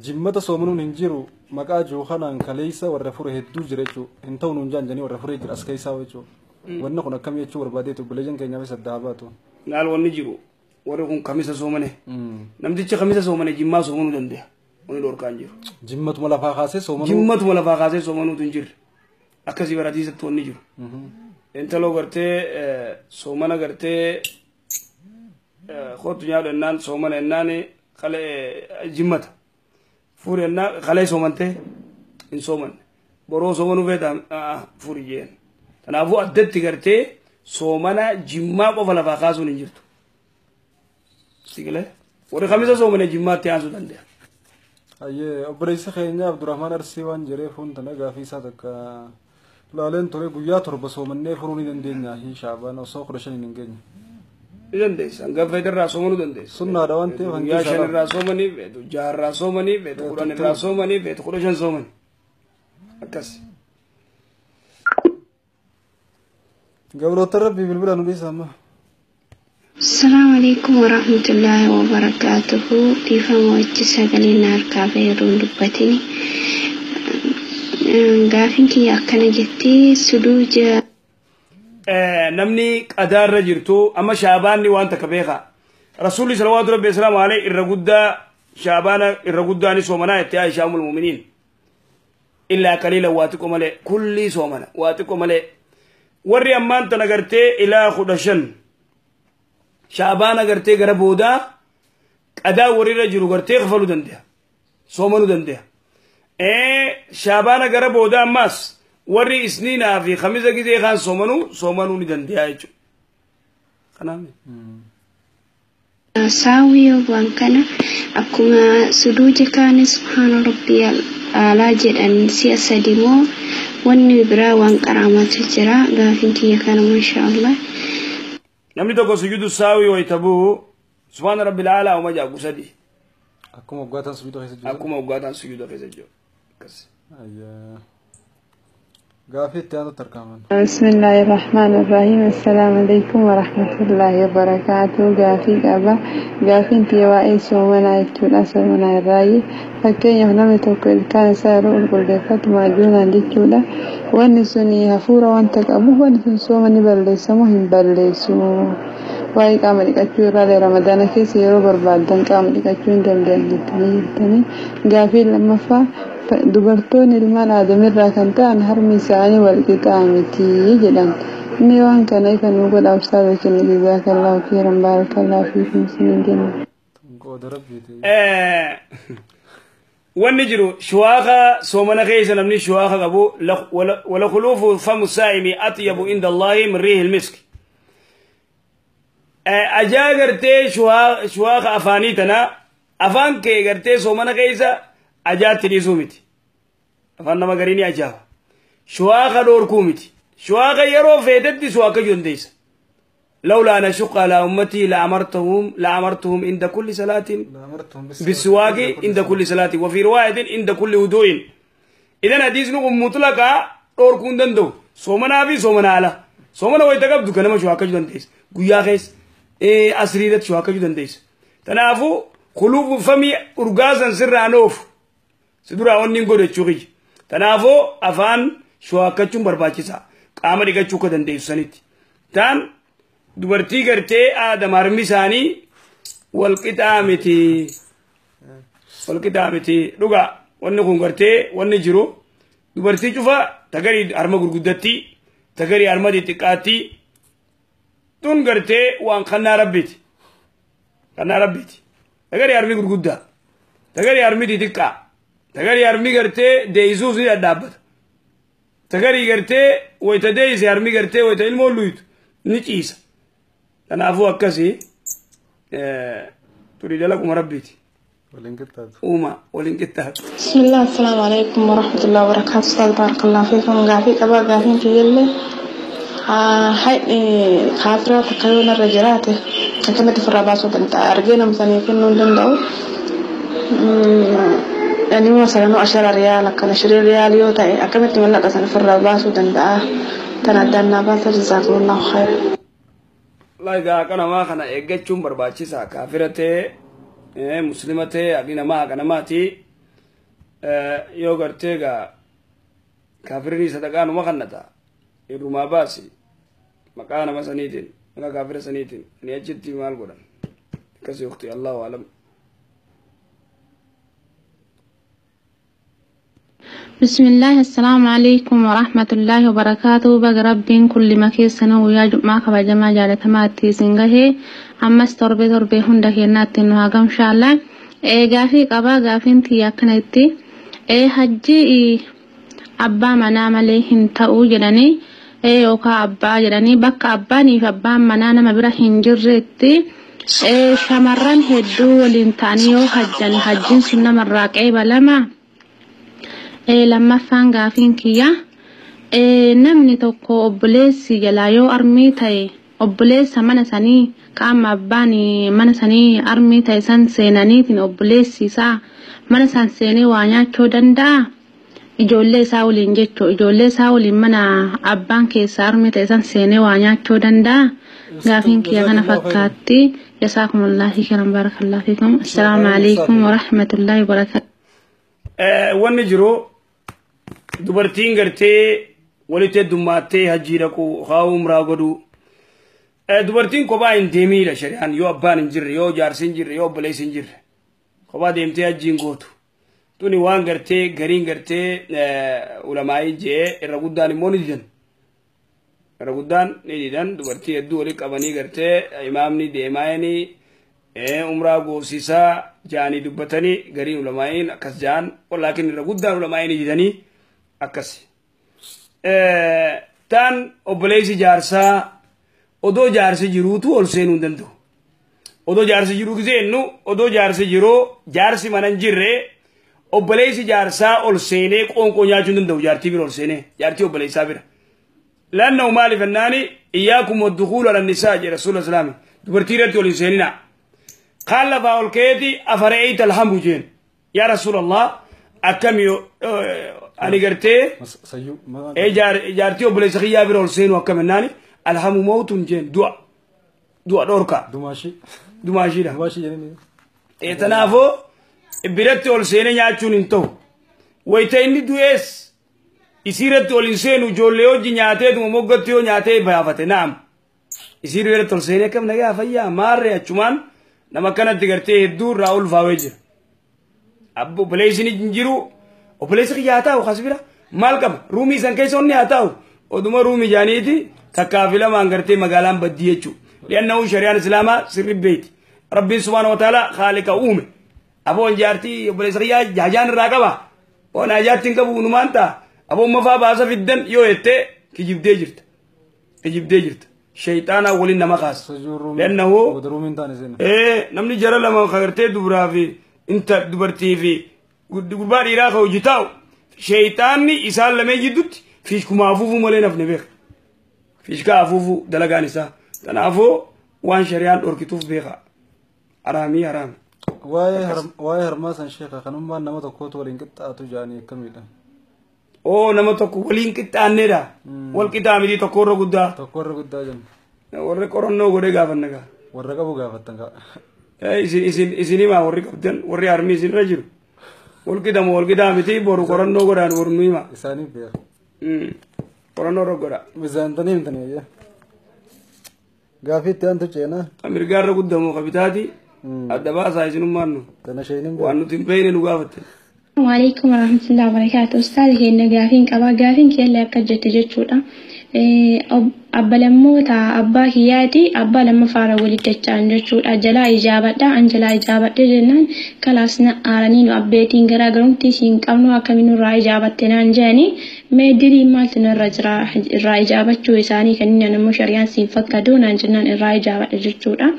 Jimmata soomanuun hin jiru maqaa jiru kanaan kaleessa warra fure hedduu jira jechuudha. Hin ta'u nuun jaanjanii warra fure jira as keessaa jechuudha. Wanni kun akkam jechuu barbaadeetu obboleeyyan keenyaafis adda haa baatu. Laal wanni jiru warri kun kamisa soomane. Namtichi kamisa soomane jimmaa soomanuu danda'a. Wanni dhorkaan jiru. Jimmatuma lafaa kaasee soomanuu. Jimmatuma lafaa kaasee soomanuutu hin jirre. Akkasii baratiisatti wanni jiru. Intaloo gartee soomana gartee kootu nyaadhu ennaan soomana ennaan kalee jimmata. Fuuri ennaan kalee soomantee hin soomanne. Boroo soomanuu feeta fuuri jeen. Kanaafuu addatti gartee soomana jimmaa qofa lafaa kaasuun hin jirtu. Sigilee warri kamisa soomane jimmaatti aansuu danda'a. Ayyee obboleessi keenya Abdurrahmaan Arsii waan jedheef hundi gaafii isaa takka laaleen ture guyyaa 7 soomannee furuu ni dandeenya hin shaabaan osoo 15 hin geenye. Ni dandeessa hanga feetirraa soomanuu dandeessa. Sunnaadha waan ta'eef hanga guyyaa 5 irraa soomanii feetu 6 irraa soomanii feetu 10 irraa soomanii feetu 15 soomanii akkas. Gabroota Rabbii bilbila nu dhiisa amma. Assalamu alaikum warahmatullahi wabarakatuhu. Dhiifama wajji sagaleen harkaa fayyadamuun dubbatini. Gaafiin kiyya akkana jettee suduuja. Namni qadaarra jirtu amma shaabaanni waan takka beekaa. Rasuulli salawaatu rabbi islaamu alayhi irra guddaa shaabaana irra guddaa ni soomanaa jettee Aishaa ummul mu'miniin. Illaa qaliila waa xiqqoo malee kulli soomana waa xiqqoo malee. Warri ammaan tana gartee ilaa 15 shaabaana gartee gara boodaa qadaa warrirra jiru gartee kafaluu danda'a. Soomanuu danda'a. Shaabaana gara boodaa ammaas warri isniinaa fi kamisa gizee kaan soomanuu ni danda'a jechuudha. Kanaaf. Saawwii waan kana akkuma suduuja kaanis subhaana rabbiyyal aalaa jedhan si'a sadi moo wanni biraa waan qaraamatu jira gaafiin kiyya kana maashaallah. Namni tokko sujuudu saawwii wayita bu'u subhaana rabbil aalaa uma jaagu sadi. Akkuma waggaataan sujuuda keessa jiru. Akkuma waggaataan sujuuda keessa jiru. Akkas. Ayyaa. Gaafii itti aanutti argaman. Bismillahirrahmanirrahim. Assalaamu alaikum warahmatullahi wabarakaatuh. Gaafii qaba. Gaafiin kiyya waa'ee soomanaa jechuudha. Soomanaa irraayi. Fakkeenyaaf namni tokko ilkaan isaa yeroo qulqulleeffatu maajuunaan jechuudha. Wanni sun hafuura wanta qabuuf wanni sun sooma ni balleessa moo hin balleessu? Waa'ee qaama dhiqachuu irraa ramadaana keessa yeroo barbaaddan qaama dhiqachuu hin danda'an jettanii jirtanii. Gaafiin lammaffaa dubartoonni ilmaan aadamirraa kan ta'an harmi isaanii wal qixaa miti jedhan. Inni waan kana ifa nu godha ustaaza keenya jazaakallahu khairan barakallahu fiikum isiniin jenna. Wanni jiru shuwaaqa soomana keessa namni shuwaaqa qabu wala khuluufu famu saa'imi atyabu inda Allaahi min riihil misk. Ajaa gartee shuwaaqa afaanii tana afaan kee gartee soomana keessa ajaatti dhiisuu miti. Afaan nama garii ni ajaa'iba. Shuwaaqa dhoorkuu miti. Shuwaaqa yeroo feetetti shuwaaqa dandeessa. Lawlaa an ashuqqa alaa ummatii la'amartuhum inda kulli salaatin bisiwaaqi inda kulli salaatin wa fi riwaayatin inda kulli wudu'in. Idan hadiisni kun mutlaqa dhoorkuu hin danda'u. Soomanaa fi soomana ala. Soomana wayita qabdu ganama shuwaaqachuu dandeessa. Guyyaa keessa asriirratti shuwaaqachuu dandeessa. Kanaafuu khuluufu famii urgaasan sirraan oofu. Si duraa wanni hin godhu jechuu kiyya. Kanaafuu afaan shuwaaqachuun barbaachisaa. Qaama dhiqachuu akka dandeessu sanitti. Taan dubartii gartee aadama harmi isaanii wal qixaa miti. Wal qixaa miti. Dhugaa wanni kun gartee wanni jiru dubartii cufa tagarii harma gurguddatti tagarii harma xixiqqaatti tun gartee waan kannaa rabbiiti. Kannaa rabbiiti. Tagarii harmi gurguddaa. Tagarii harmi xixiqqaa. Tagarii harmi gartee deeyisuuf ni dhadhaabbata. Tagarii gartee wayita deeyise harmi gartee wayita ilmoo luytu ni ciisa. Kanaafuu akkasii turii dalaguma rabbiiti. Waliin qixxaatu. Uuma waliin qixxaatu. Bismillah assalaamu alaikum warahmatullahi wabarakaatuh. Ustaaz barakallahu fiikum. Gaafii qabaa gaafiin kiyyallee haadhi kaafiraa takka yoo narra jiraate akkanatti ofirraa baasuu danda'a. Argee namsanii kennuu hin danda'u. Ani masalanuu 10 riyaal akkana 20 riyaal yoo ta'e akkamitti mallaqa sana ofirraa baasuu danda'a? Tan addaan naa baasa jazaakumullahu khairan. Laagaa kanamaa kana eeggachuun barbaachisaa. Kaafira ta'e muslima ta'e haqni namaa haqa namaati. Yoo gartee egaa kaafirri sadaqaa numa kannata irrumaa baasi. Maqaa nama saniitiin, maqaa kaafira saniitiin ani achitti maal godhan? Akkasii ukti, allahu alam. بسم الله. السلام عليكم ورحمة الله وبركاته. بق ربين كل ما كيسنا ويا جماعة كبجما جالتما تيسنغه أمس تربي تربي هندا كينات إنه إن شاء الله. إيه غافي قبا غافين تيا كنتي إيه حجي أبا منا مليهن تأو جلني إيه يوكا أبا جلني بك أباني فأبا منا نما برا هنجرتي إيه شمران هدو ولنتانيو حجن حجين سنة مراك إيه بلما. Lammaffaan gaafiin kiyya namni tokko obboleessi jalaa yoo armii ta'e obboleessa mana sanii qaama abbaan mana sanii armii ta'e san seenaniitiin obboleessi isaa mana san seenee waa nyaachuu danda'a? Ijoollee isaa waliin jechuu, ijoollee isaa waliin mana abbaan keessa armii ta'e san seenee waa nyaachuu danda'a? Gaafiin kiyya kana fakkaatti. Jasaakumullahu khairan, barakallahu fiikum. Assalaamu alaikum warahmatullahi wabarakaatuh. Wanni jiru dubartiin gartee walitti heddummattee hajjii dhaquu haa umraa godhuu. Dubartiin kophaa hin deemiidha shari'aan, yoo abbaan hin jirre, yoo jaarsi hin jirre, yoo obboleessi hin jirre kophaa deemtee hajjii hin gootu. Tuni waan gartee gariin gartee ulamaa'ii jee irra guddaan immoo ni didan. Irra guddaan ni didan. Dubartii hedduu walitti qabanii gartee imaamni deemaayanii umraa goosisaa jaanii dubbatanii gariin ulamaa'iin akkas jaan, laakiin irra guddaan ulamaa'ii ni didanii akkas. Taan obboleessi jaarsaa odoo jaarsi jiruutu ol seenuu hin danda'u. Odoo jaarsi jiruu gisee jennu, odoo jaarsi jiruu jaarsi mana hin jirre obboleessi jaarsaa ol seenee qoonqoo nyaachuu hin danda'u, jaartii bira ol seenee, jaartii obboleessaa bira. Lannahu maaliif jennaani iyyaakum waddukuulu ala nisaa jedhe rasuula islaami, dubartii irratti ol hin seeninaa. قال لفا الكيتي أفرأيت الحمد جين يا رسول الله أكم يو أنا قرتي إيه جارتي وبليس خيا برولسين وكم الناني الحمد موت جين دعاء دعاء دوركا دماشي دماشي دماشي يعني إيه تنافو برت أولسين ياتون انتو ويتيني دويس يصيرت أولسين وجوليو جنياته دم موقتيو نياته بيافته. نعم يصير برت أولسين كم نجا فيا مار يا nama kanatti gartee hedduu irraa ulfaawee jira. Abbo obboleessi ni jiru, obboleessi kiyya haa taa'u kas bira maal qaba, ruumii san keessa onni haa taa'u, oduma ruumii jaaniiti takkaa fi lamaan gartee magaalaan baddii jechuudha. Li'annahu shari'aan islaamaa sirri beeti. Rabbiin subhaana wa ta'ala khaaliqa uume. Aboon jaartii obboleessa kiyyaa jaajaan irraa qaba. Oon hajaatti hin qabu numaan ta'a. Aboon mafaa baasa fiddan yoo jettee kijibdee jirta. Kijibdee jirta. Shayxaana waliin nama kaasa. Li'annahu namni jara lama gartee dubaraa fi inta dubartii fi gurbaa dhiiraa ka hojii taa'u shayxaanni isaan lamee jidduutti fiishkuma afuufuu malee nafne beeka. Fiishkaa afuufuu dalagaan isaa. Kanaafuu waan shari'aan dhorkituuf beeka. Haraamii haraami. Waa'ee harmaa san sheeka kanummaan nama tokkootu waliin qixxaatu jaanii akkamiidha? Oo nama tokko waliin qixxaanneedha. Wal qixxaa miti tokkorra guddaa. Tokkorra guddaa jenna. Warri qorannoo godhee gaafanna gaa. Warra qabu gaafattan gaa. Isin himaa warri qabdan warri harmii isinirra jiru. Wal qixxamu wal qixxaa miti boru qorannoo godhaan boru nu himaa. Isaaniif beeka. Qorannoo irra godha. Mizaantanii himtanii ayyaa. Gaafii itti aantu ceenaa. Mirgaarra guddamoo qabitaati. Adda baasaa isinummaan nu. Waan nuti hin beekne nu gaafatte. Waalaikum warahmatullahi wabarakatuh. Ustaaz keenya gaafiin qaba. Gaafiin keenya akka jette jechuudha. Abba lammoota abbaa kiyyaati abbaa lammaffaa walitti dacha'an jechuudha. Jalaa ijaabadha. An jalaa ijaabadhe jennaan kalaas na aaranii nu abbeetiin garaagarumti siin qabnu akkamiin nurraa ijaabatte naan jedhanii mee dirii maaltu nurra jira irraa ijaabachuu isaanii kanneen immoo shari'aan siin fakkaatu naan jennaan irraa ijaabadhe jechuudha.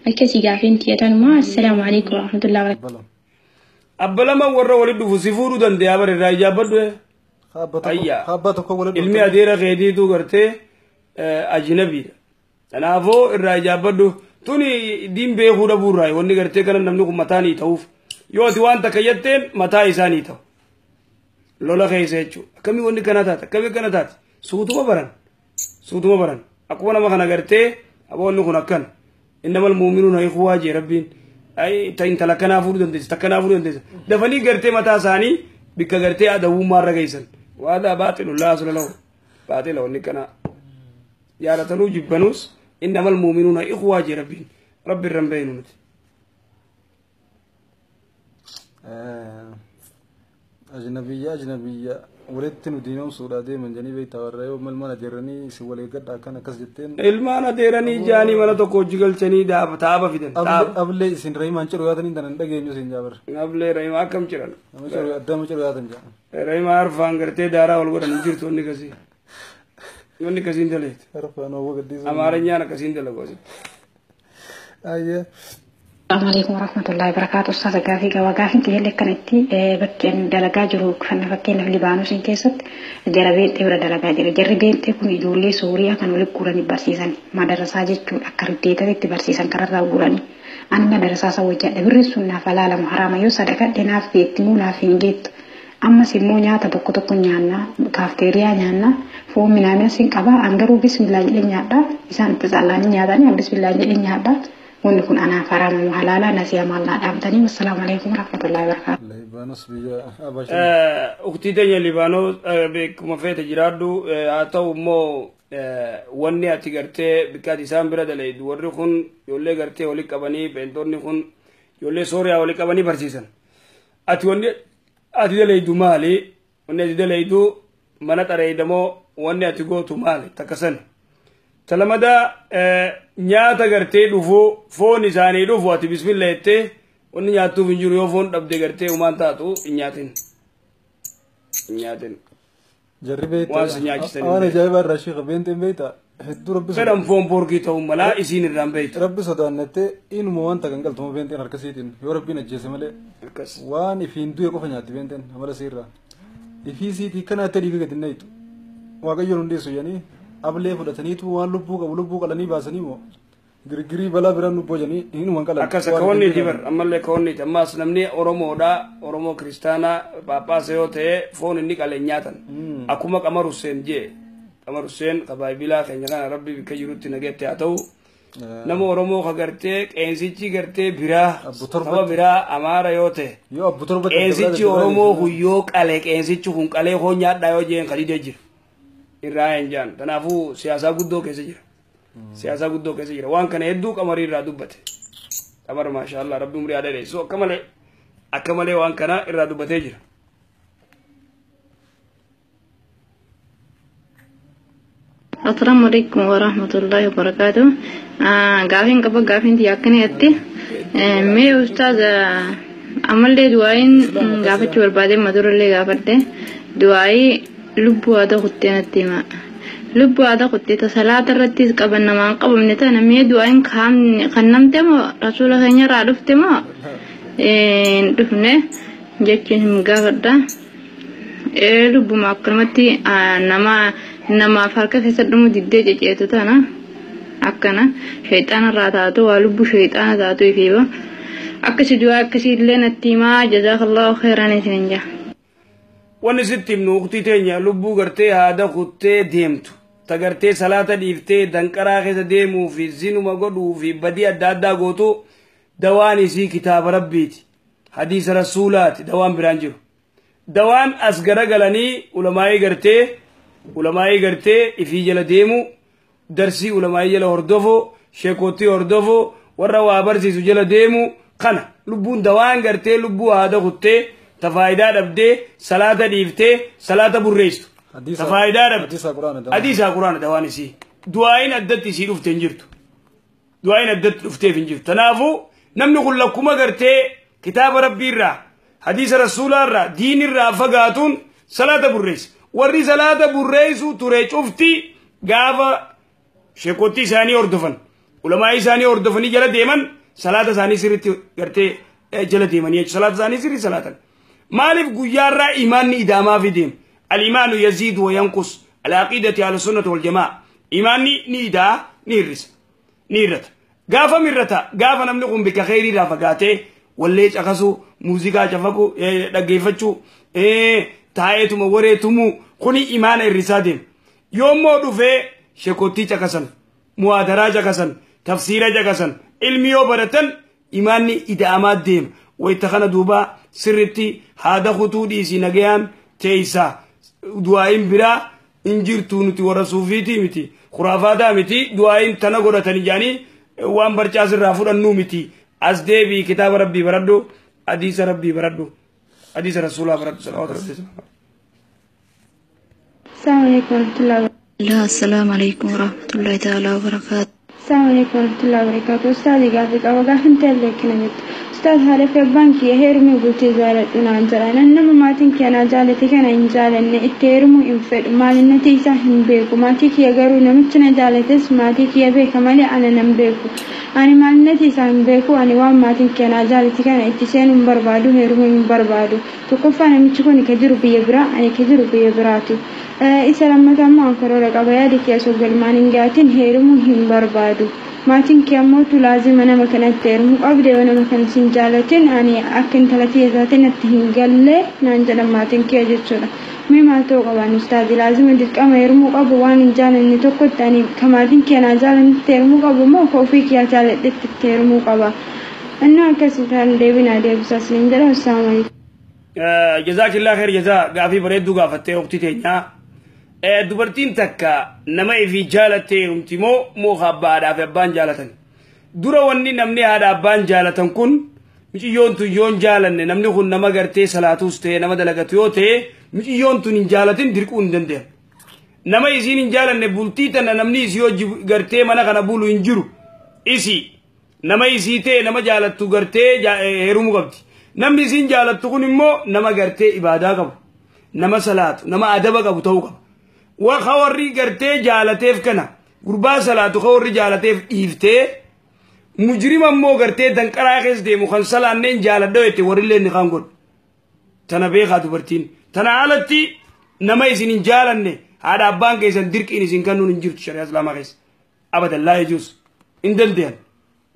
Akkasii gaafiin tiyyatanuma. Assalaamu alaikum warahmatullahi wabarakatuh. Abba lama warra walitti dhufu si fuudhuu danda'a bara irraa ijaabbadhu. Abbaa tokko walitti Ilmi adeera keetiitu gartee ajnabiidha. Kanaafuu irraa ijaabbadhu. Tuni diin beekuu dhabuurraa wanni gartee kana namni kun mataa ni ta'uuf. Yoo ati waan takka jetteen mataa isaa ni ta'u. Lola keessa jechuudha. Akkamii wanni kana taate? Akkamii kana taate? Suutuma baran. Suutuma baran. Akkuma nama kana gartee aboonni kun akkana. Innamal muuminuuna ikhwaa jee rabbiin. Intala kanaa fuudhuu dandeessa, takka kanaa fuudhuu dandeessa. Dafanii gartee mataa isaanii bikka gartee adawummaa irra geessan. Waadaa baaxilu laa asla lahu. Baaxila wanni kanaa. Jaalatanuu jibbanuus innamal muuminuuna ikhwaa jee rabbiin rabbi irra hin beeynu nuti. Ajnabiyya ajnabiyya walitti nu diinoomsuudha deeman jedhanii beektaa warra yoo ilmaan adeeranii isin walii gadha akkan akkas jetteen. Ilmaan adeeranii jaanii mana tokko hojii galchanii taaba fidan. Ablee isin rahimaan ciru yaatanii tanan dhageenyu isin jaabar. Ablee rahimaa akkam ciran. Nama ciru addama ciru yaatan jaa. Rahimaa arfaan gartee daaraa wal godhan hin jirtu wanni kasii. Wanni kasiin daleet. Arfaan hawwa gaddiisa. Amaaranyaan akkasiin dalagu asitti. Ayyee. Assalamu alaikum warahmatullahi wabarakatuh. Ustaaza gaafii gabaa gaafiin kiyyallee akkanatti bakkeen dalagaa jiru fakkeenyaaf Libaanoosiin keessatti jara beenxee bira dalagaa jira. Jarri beenxee kun ijoollee Sooriyaa kan walitti guuranii barsiisan madarasaa jechuudha akka riddeetatti barsiisan kararraa guuranii. Ani madarasaa isa hojjedha birri sun naaf halaalamu haraama yoo sadaqadhe naaf geettimuu naaf hin geettu. Ammas immoo nyaata tokko tokko nyaanna kaafteeriyaa nyaanna foon minaamina sin qaba an garuu bismillaa jedhee nyaadha isaan itti caallaanii nyaatanii an bismillaa jedhee nyaadha. Wanni kun anaaf haraama halaalaa nasiyaa maallaa dhaamtanii wassalaamu alaikum warahmatullahi wabarakaatuh. Libaanoos biyya Abashaa. Uktii teenya Libaanoos beekuma feete jiraadhu haa ta'u immoo wanni ati gartee bikkaati isaan bira dalaydu warri kun ijoollee gartee walitti qabanii beentoonni kun ijoollee Sooriyaa walitti qabanii barsiisan. Ati wanni ati dalaydu maali? Wanni ati dalaydu mana xareeydamoo wanni ati gootu maali? Takka sani. Talamada nyaata gartee dhufu foon isaanii dhufu ati bismillah jettee wanni nyaattuuf hin jiru yoo foon dhabde gartee uumaan taatu hin nyaatin. Hin nyaatin. Jarri beektaa. Waan si nyaachisanii. Waan ajaa'ibaa irraa sheekha beenteen beektaa hedduu rabbi. Fedhan foon porkii ta'uu malaa isiin irraan beektu. Rabbi sodaannattee inuma wanta kan galtuma beenteen harka isiitiin yoo rabbiin ajjeese malee. Waan ifiin du'e qofa nyaatti beenteen amala siirraa. Ifii siitii kana itti dhiiga gadi nayitu. Waaqayyoon hundeessu jedhanii ablee fudhataniitu waan lubbuu qabu lubbuu qalanii baasanii moo girgirii balaa biraan lubbuu jedhanii hinumaan qalan. Akkas akka wanni itti bar ammallee akka wanni itti ammaas namni Oromoodha Oromoo kiristaanaa Phaaphaasa yoo ta'e foon inni qalee nyaatan akkuma Qamar Hussein jee Qamar Hussein kabaabilaa keenya kana rabbi bikka jirutti nageette haa ta'u nama Oromoo ka gartee qeensichi gartee biraa saba biraa Amaara yoo ta'e qeensichi Oromoo kun yoo qale qeensichi kun qalee hoo nyaadhaa yoo jeen kadidee jira. Irraa hin jaan kanaafuu siyaasaa guddoo keessa jira. Siyaasaa guddoo keessa jira waan kana hedduu qamarii irraa dubbate. Qamar maashaallah rabbi umurii haa dheeressu akka malee waan kana irraa dubbatee jira. Assalaamu alaikum warahmatullahi wabarakaatuh. Gaafiin qaba gaafiin tiyya akkana jetti. Mee ustaaza ammallee du'aayin gaafachuu barbaade madurallee gaafadhe du'aayii lubbuu aadaa kuttee natti hima. Lubbuu aadaa kuttee ta salaata irrattis qaban namaan qabamne tana mee du'aayin kan namte moo rasuula keenya irraa dhufte moo hin dhufne jechuun hin gaafadha. Lubbuma akkanumatti namaaf harka keessa dhumu diddee ceceetu tana akkana shayxaana irraa taatu waa lubbuu shayxaana taatu ifiiba. Akkasi du'aa akkasii illee natti himaa jazaakallahu khairan isin jaa. Wanni sitti himnu uktii teenya lubbuu gartee haada kuttee deemtu ta gartee salaata dhiiftee danqaraa keessa deemuu fi zinuma godhuu fi badii adda addaa gootu dawaan isii kitaaba rabbiiti hadiisa rasuulaati dawaan biraan jiru. Dawaan as garagalanii ulamaa'ii gartee ifii jala deemu darsii ulamaa'ii jala hordofo sheekootii hordofo warra waa barsiisu jala deemu kana lubbuun dawaan gartee lubbuu haada kuttee tafaayidaa dhabdee salaata dhiiftee salaata burreessitu. Tafaayidaa dhabde. Hadiisa quraana dawaan isii. Du'aayin addatti isii dhufte hin jirtu. Du'aayin addatti dhufteef hin jirtu. Kanaafuu namni kun lakkuma gartee kitaaba rabbii irraa hadiisa rasuulaa irraa diin irraa fagaatuun salaata burreessa. Warri salaata burreessu ture cufti gaafa sheekootii isaanii hordofan ulamaa'ii isaanii hordofanii jala deeman salaata isaanii sirriitti gartee jala deemanii jechuudha. Salaata isaanii sirrii salaatan. Maaliif guyyaarraa imaanni idaamaa fi deema? Al-imaanu yaziidu wa yanqus al-aqiidati ahli sunnati wal jamaa. Imaanni ni idaa ni hir'isa ni hir'ata. Gaafa mirrata gaafa namni kun bikka kheyriirraa fagaatee wallee caqasuu muuziqaa cafaquu dhaggeeffachuu taa'eetuma wareetumuu kuni imaana hir'isaa deema. Yoommoo dhufee sheekootii caqasan muwaadaraa caqasan tafsiira caqasan ilmi yoo baratan imaanni ida'amaa deema. Wayita kana duuba sirritti haada kutuu dhiisii nagayaan teessaa du'aayin biraa hin jirtu nuti warra suufiitii miti. Khuraafaataa miti du'aayin tana godhatanii jaanii waan barcaas irraa fudhannuu miti. As deebii kitaaba rabbii baradhu, hadiisa rabbii baradhu, hadiisa rasuulaa baradhu salawaatu rabbii. السلام عليكم ورحمة الله وبركاته. السلام عليكم ورحمة الله تعالى وبركاته. السلام عليكم ورحمة الله وبركاته. أستاذي قافي قابا قافن تلك نمت. أستاذ هذا في بنكي هيرمي قلت زالت ونانجل أنا نما ماتين كان جالتي كان إنجال إن التيرمو إنفر مال النتيجة هم بيكو ماتيك يا جارو نمتنا جالتس ماتيك يا بيك مالي أنا نم بيكو أنا مال النتيجة هم بيكو أنا وان ماتين كان جالتي كان اتسين بربادو هيرمي بربادو تقف أنا متكوني كجرو بيبرا أنا كجرو بيبراتو isa lammataa immoo ankaroora qaba yaada kee osoo galmaan hin gaatin heerumuu hin barbaadu. Maatiin kee ammoo laazima nama kanatti heerumuu qabde yoo nama kana sin jaalatin ani akka intala tiyya natti hin galle naan jedhan maatiin kee jechuudha. Mee maal ta'uu qaban ustaazi laazima dirqama heerumuu qabu waan hin jaalanne tokkotti ani ka maatiin kee naa jaalannetti heerumuu qabu moo ka ofii kiyyaa jaaladhetti itti heerumuu qaba. Innaa akkasii ta'an deebinaa deebisaa isiniin jedha. Assalaamu alaikum. Jazaakillaa khair jazaa gaafii bareedduu gaafattee waqtii teenyaa. Dubartiin takka nama ifii jaalattee heerumti moo moo abbaadhaa fi abbaan jaalatan. Dura wanni namni haadha abbaan jaalatan kun miciyyoon tun yoon jaalanne namni kun nama gartee salaatuus ta'e nama dalagatu yoo ta'e miciyyoon tun hin jaalatin dirquu hin danda'an. Nama isiin hin jaalanne bultii tana namni isii hojii gartee mana kana bulu hin jiru. Isii nama isii ta'e nama jaalattu gartee heerumuu qabdi. Namni isiin jaalattu kun immoo nama gartee ibaadaa qabu, nama salaatu, nama adaba qabu ta'uu qaba. Wa warri gartee jaalateef kana gurbaa salaatu warri jaalateef dhiiftee mujrima immoo gartee danqaraa keessa deemu kan salaanneen jaaladha jette warri illee ni kan godhu. Tana beekaa dubartiin. Tana alatti nama isin hin jaalanne haadha abbaan keessan dirqiin isin kennuun hin jirtu shari'aa islaamaa keessa. Abadan laa yajuus hin danda'an.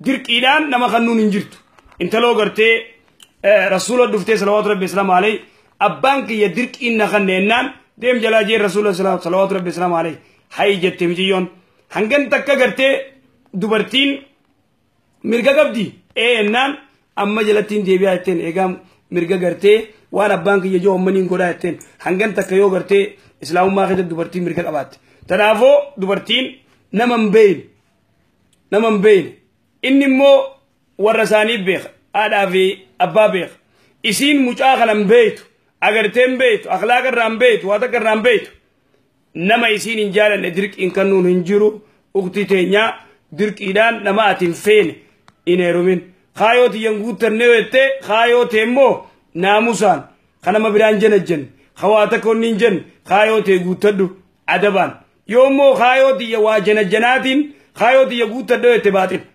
Dirqiidhaan nama kennuun hin jirtu. Intaloo gartee rasuula dhuftee salawaatu rabbi islaamu alayhi abbaan kiyya dirqiin na kennennaan deem jalaa jee rasuula salawaatu rabbi islaamu alayhi hayi jette miciyyoon hangan takka gartee dubartiin mirga qabdi ennaan amma jalattiin deebi'aa jetteen eegaa mirga gartee waan abbaan kiyya joo ammaniin godhaa jetteen hangan takka yoo gartee islaamummaa keessatti dubartiin mirga qabaatte. Kanaafuu dubartiin nama hin beeyne inni immoo warra isaanii beeka haadhaa fi abbaa beeka isiin mucaa kana hin beeytu agartee hin beeytu akhlaaqa irraa hin beeytu waa takka irraa hin beeytu nama isiin hin jaalanne dirqiin kennuun hin jiru uktii teenyaa dirqiidhaan nama ati hin feene hin heerumin kaayoo tiyyan guuttanne jettee kaayoo tee immoo naamusaan kan nama biraan jana jenne hawaa takka onni hin jenne kaayoo tee guuttadhu adabaan yoo immoo kaayoo tiyya waa jana janaatiin kaayoo tiyya guuttadhu jette baaxila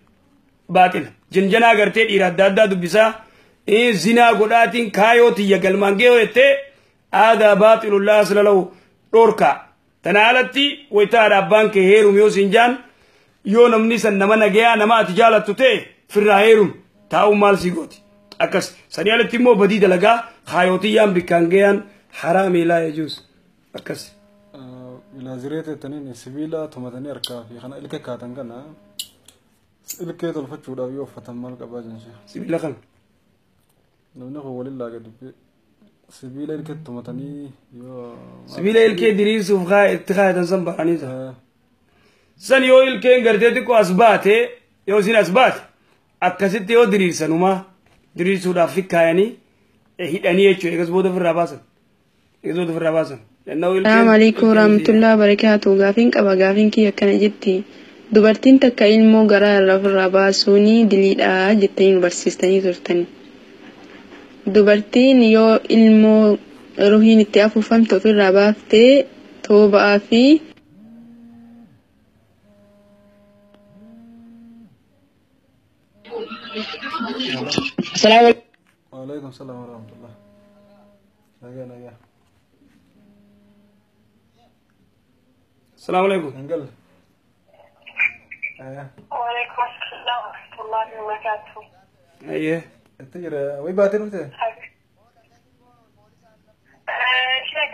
baaxila janjanaa gartee dhiira adda addaa dubbisaa zinaa godhaatiin kaayoo tiyya galmaan ga'ee jettee aadaa baaxilullaa asla lahu dhorkaa. Tana alatti wayitaadha abbaan kee heerum yoo siin jaan yoo namni san nama nagayaa nama ati jaalattu ta'e firraa heerum taa'uun maal sii gooti. Akkas sanii alatti immoo badii dalagaa kaayootiyyaan bikkaan ga'aan haraamii laa yajuus akkas. Laaziree teettaniin sibiila tumatanii harkaa fi kana ilka kaatan kana ilkee tolfachuudhaaf yoo uffatan maal qabaa jense. Sibiila kana. Namni kun waliin laaga dubbii sibiila ilkee tumatanii yoo. Sibiila ilkee diriirsuuf itti kaayatan san baranii ta'a. San yoo ilkeen gartee xiqqoo as baate yoo isin as baate akkasitti yoo diriirsanumaa diriirsuudhaaf fikkaayanii hidhanii jechuudha eegas booda ofirraa baasan. Eegas booda ofirraa baasan. Assalamu alaikum warahmatullahi wabarakatuh. Gaafiin qaba gaafiin kiyya akkana jetti. Dubartiin takka ilmoo garaa irraa ofirraa baasuun diliidha jettanii nu barsiistanii turtani. Dubartiin yoo ilmoo ruhiin itti afuufamte ofirraa baaftee tooba'aa fi Assalamu alaikum salaam wa rahmatullah. Nagaa nagaa. Assalamu alaikum. Angal. وعليكم السلام ورحمة الله وبركاته. Ayyee. Itti jira way baatee dhufte?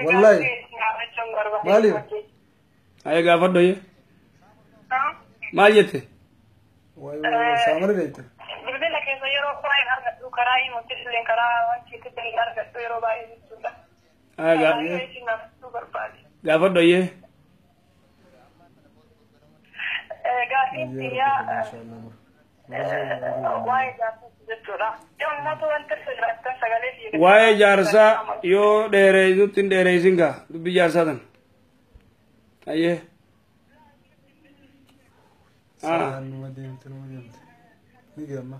Wallahi. Maaliif? Ayyee gaafadhu ayyee. Maal jette? Waay waay saamana beekte. Bilbila keessa yeroo baay'ee argadhu karaa himutti illee karaa wanti itti argadhu yeroo baay'ee jechuudha. Ayyee gaafadhu ayyee. Gaafiin xiyyaa waa'ee jaarsaa jechuudha. Yommuu wanta jiraattan sagalee fi Waa'ee jaarsaa yoo dheeree nutti hin dheereessin gaa dubbii jaarsaa tan. Ayyee. Numa deemte numa deemte. Ni gamma.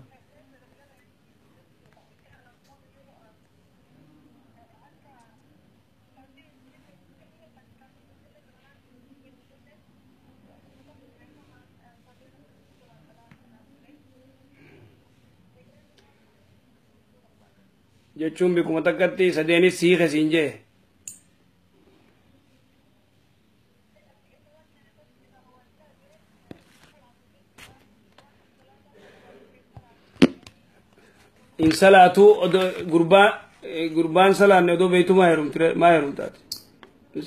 Jechuun bikkuma takkatti sadeenis siike siin jee. In salaatu gurbaa gurbaan salaanne odoo beektu maa heerumtire maa heerumtaati.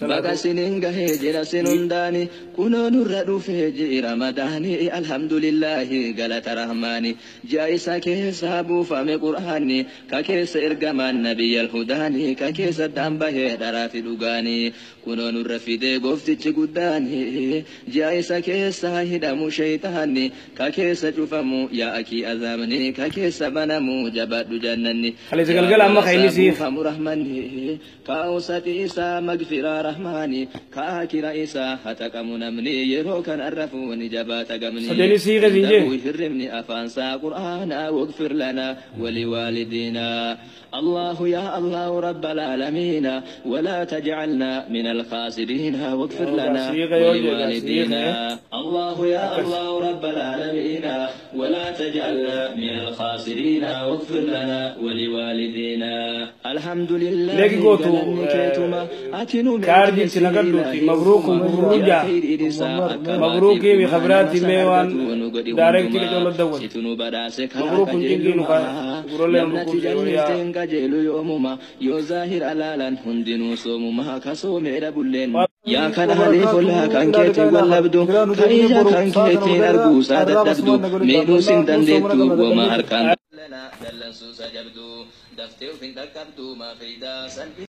Baga sinin gahee jira sin hundaani kunoo nurra dhufee jira ramadaani alhamdulillahi galata rahmaani ji'a isa keessa buufame qur'aanni ka keessa ergamaan nabiyyal hudaani ka keessa dhaan bahee dharaa fi dhugaani kunoo nurra fidee gooftichi guddaani ji'a isa keessa hidhamu shaytaanni ka keessa cufamu yaa'akii azaabni ka keessa banamu jabaadhu jannanni Kaleessa galgala amma ka inni siif. buufamu rahmanni kaa'usati isaa magfiraa rahmaani kaakira isaa hataqamu namni yeroo kan arrafuuni jabaata gamni Sadeenis siike siin jee. Hirribni afaansaa qur'aanaa wagfir lanaa waliwaalidinaa الله يا الله رب العالمين ولا تجعلنا من الخاسرين واغفر لنا ولوالدينا الله يا الله رب العالمين ولا تجعلنا من الخاسرين واغفر لنا ولوالدينا الحمد لله Leegi gootu kaardiin nagadhuuti mabruuku mabruuja mabruukii mi khabraati mee waan daareektii qacoolo dawwan mabruukun jingiinu gurollee mabruukun yaa qajeelu yoomuma yoo zaahir alaalan hundinuu soomuma ka soomeedha bulleen yaa kana haleefollaa kan keetiin wallabdu ka ija kan keetiin arguusaa dadhabdu miidhuus hin dandeettu woma harkaan dallansuusa jabdu daftee uf hin dhaqqabdu maa faydaa salphi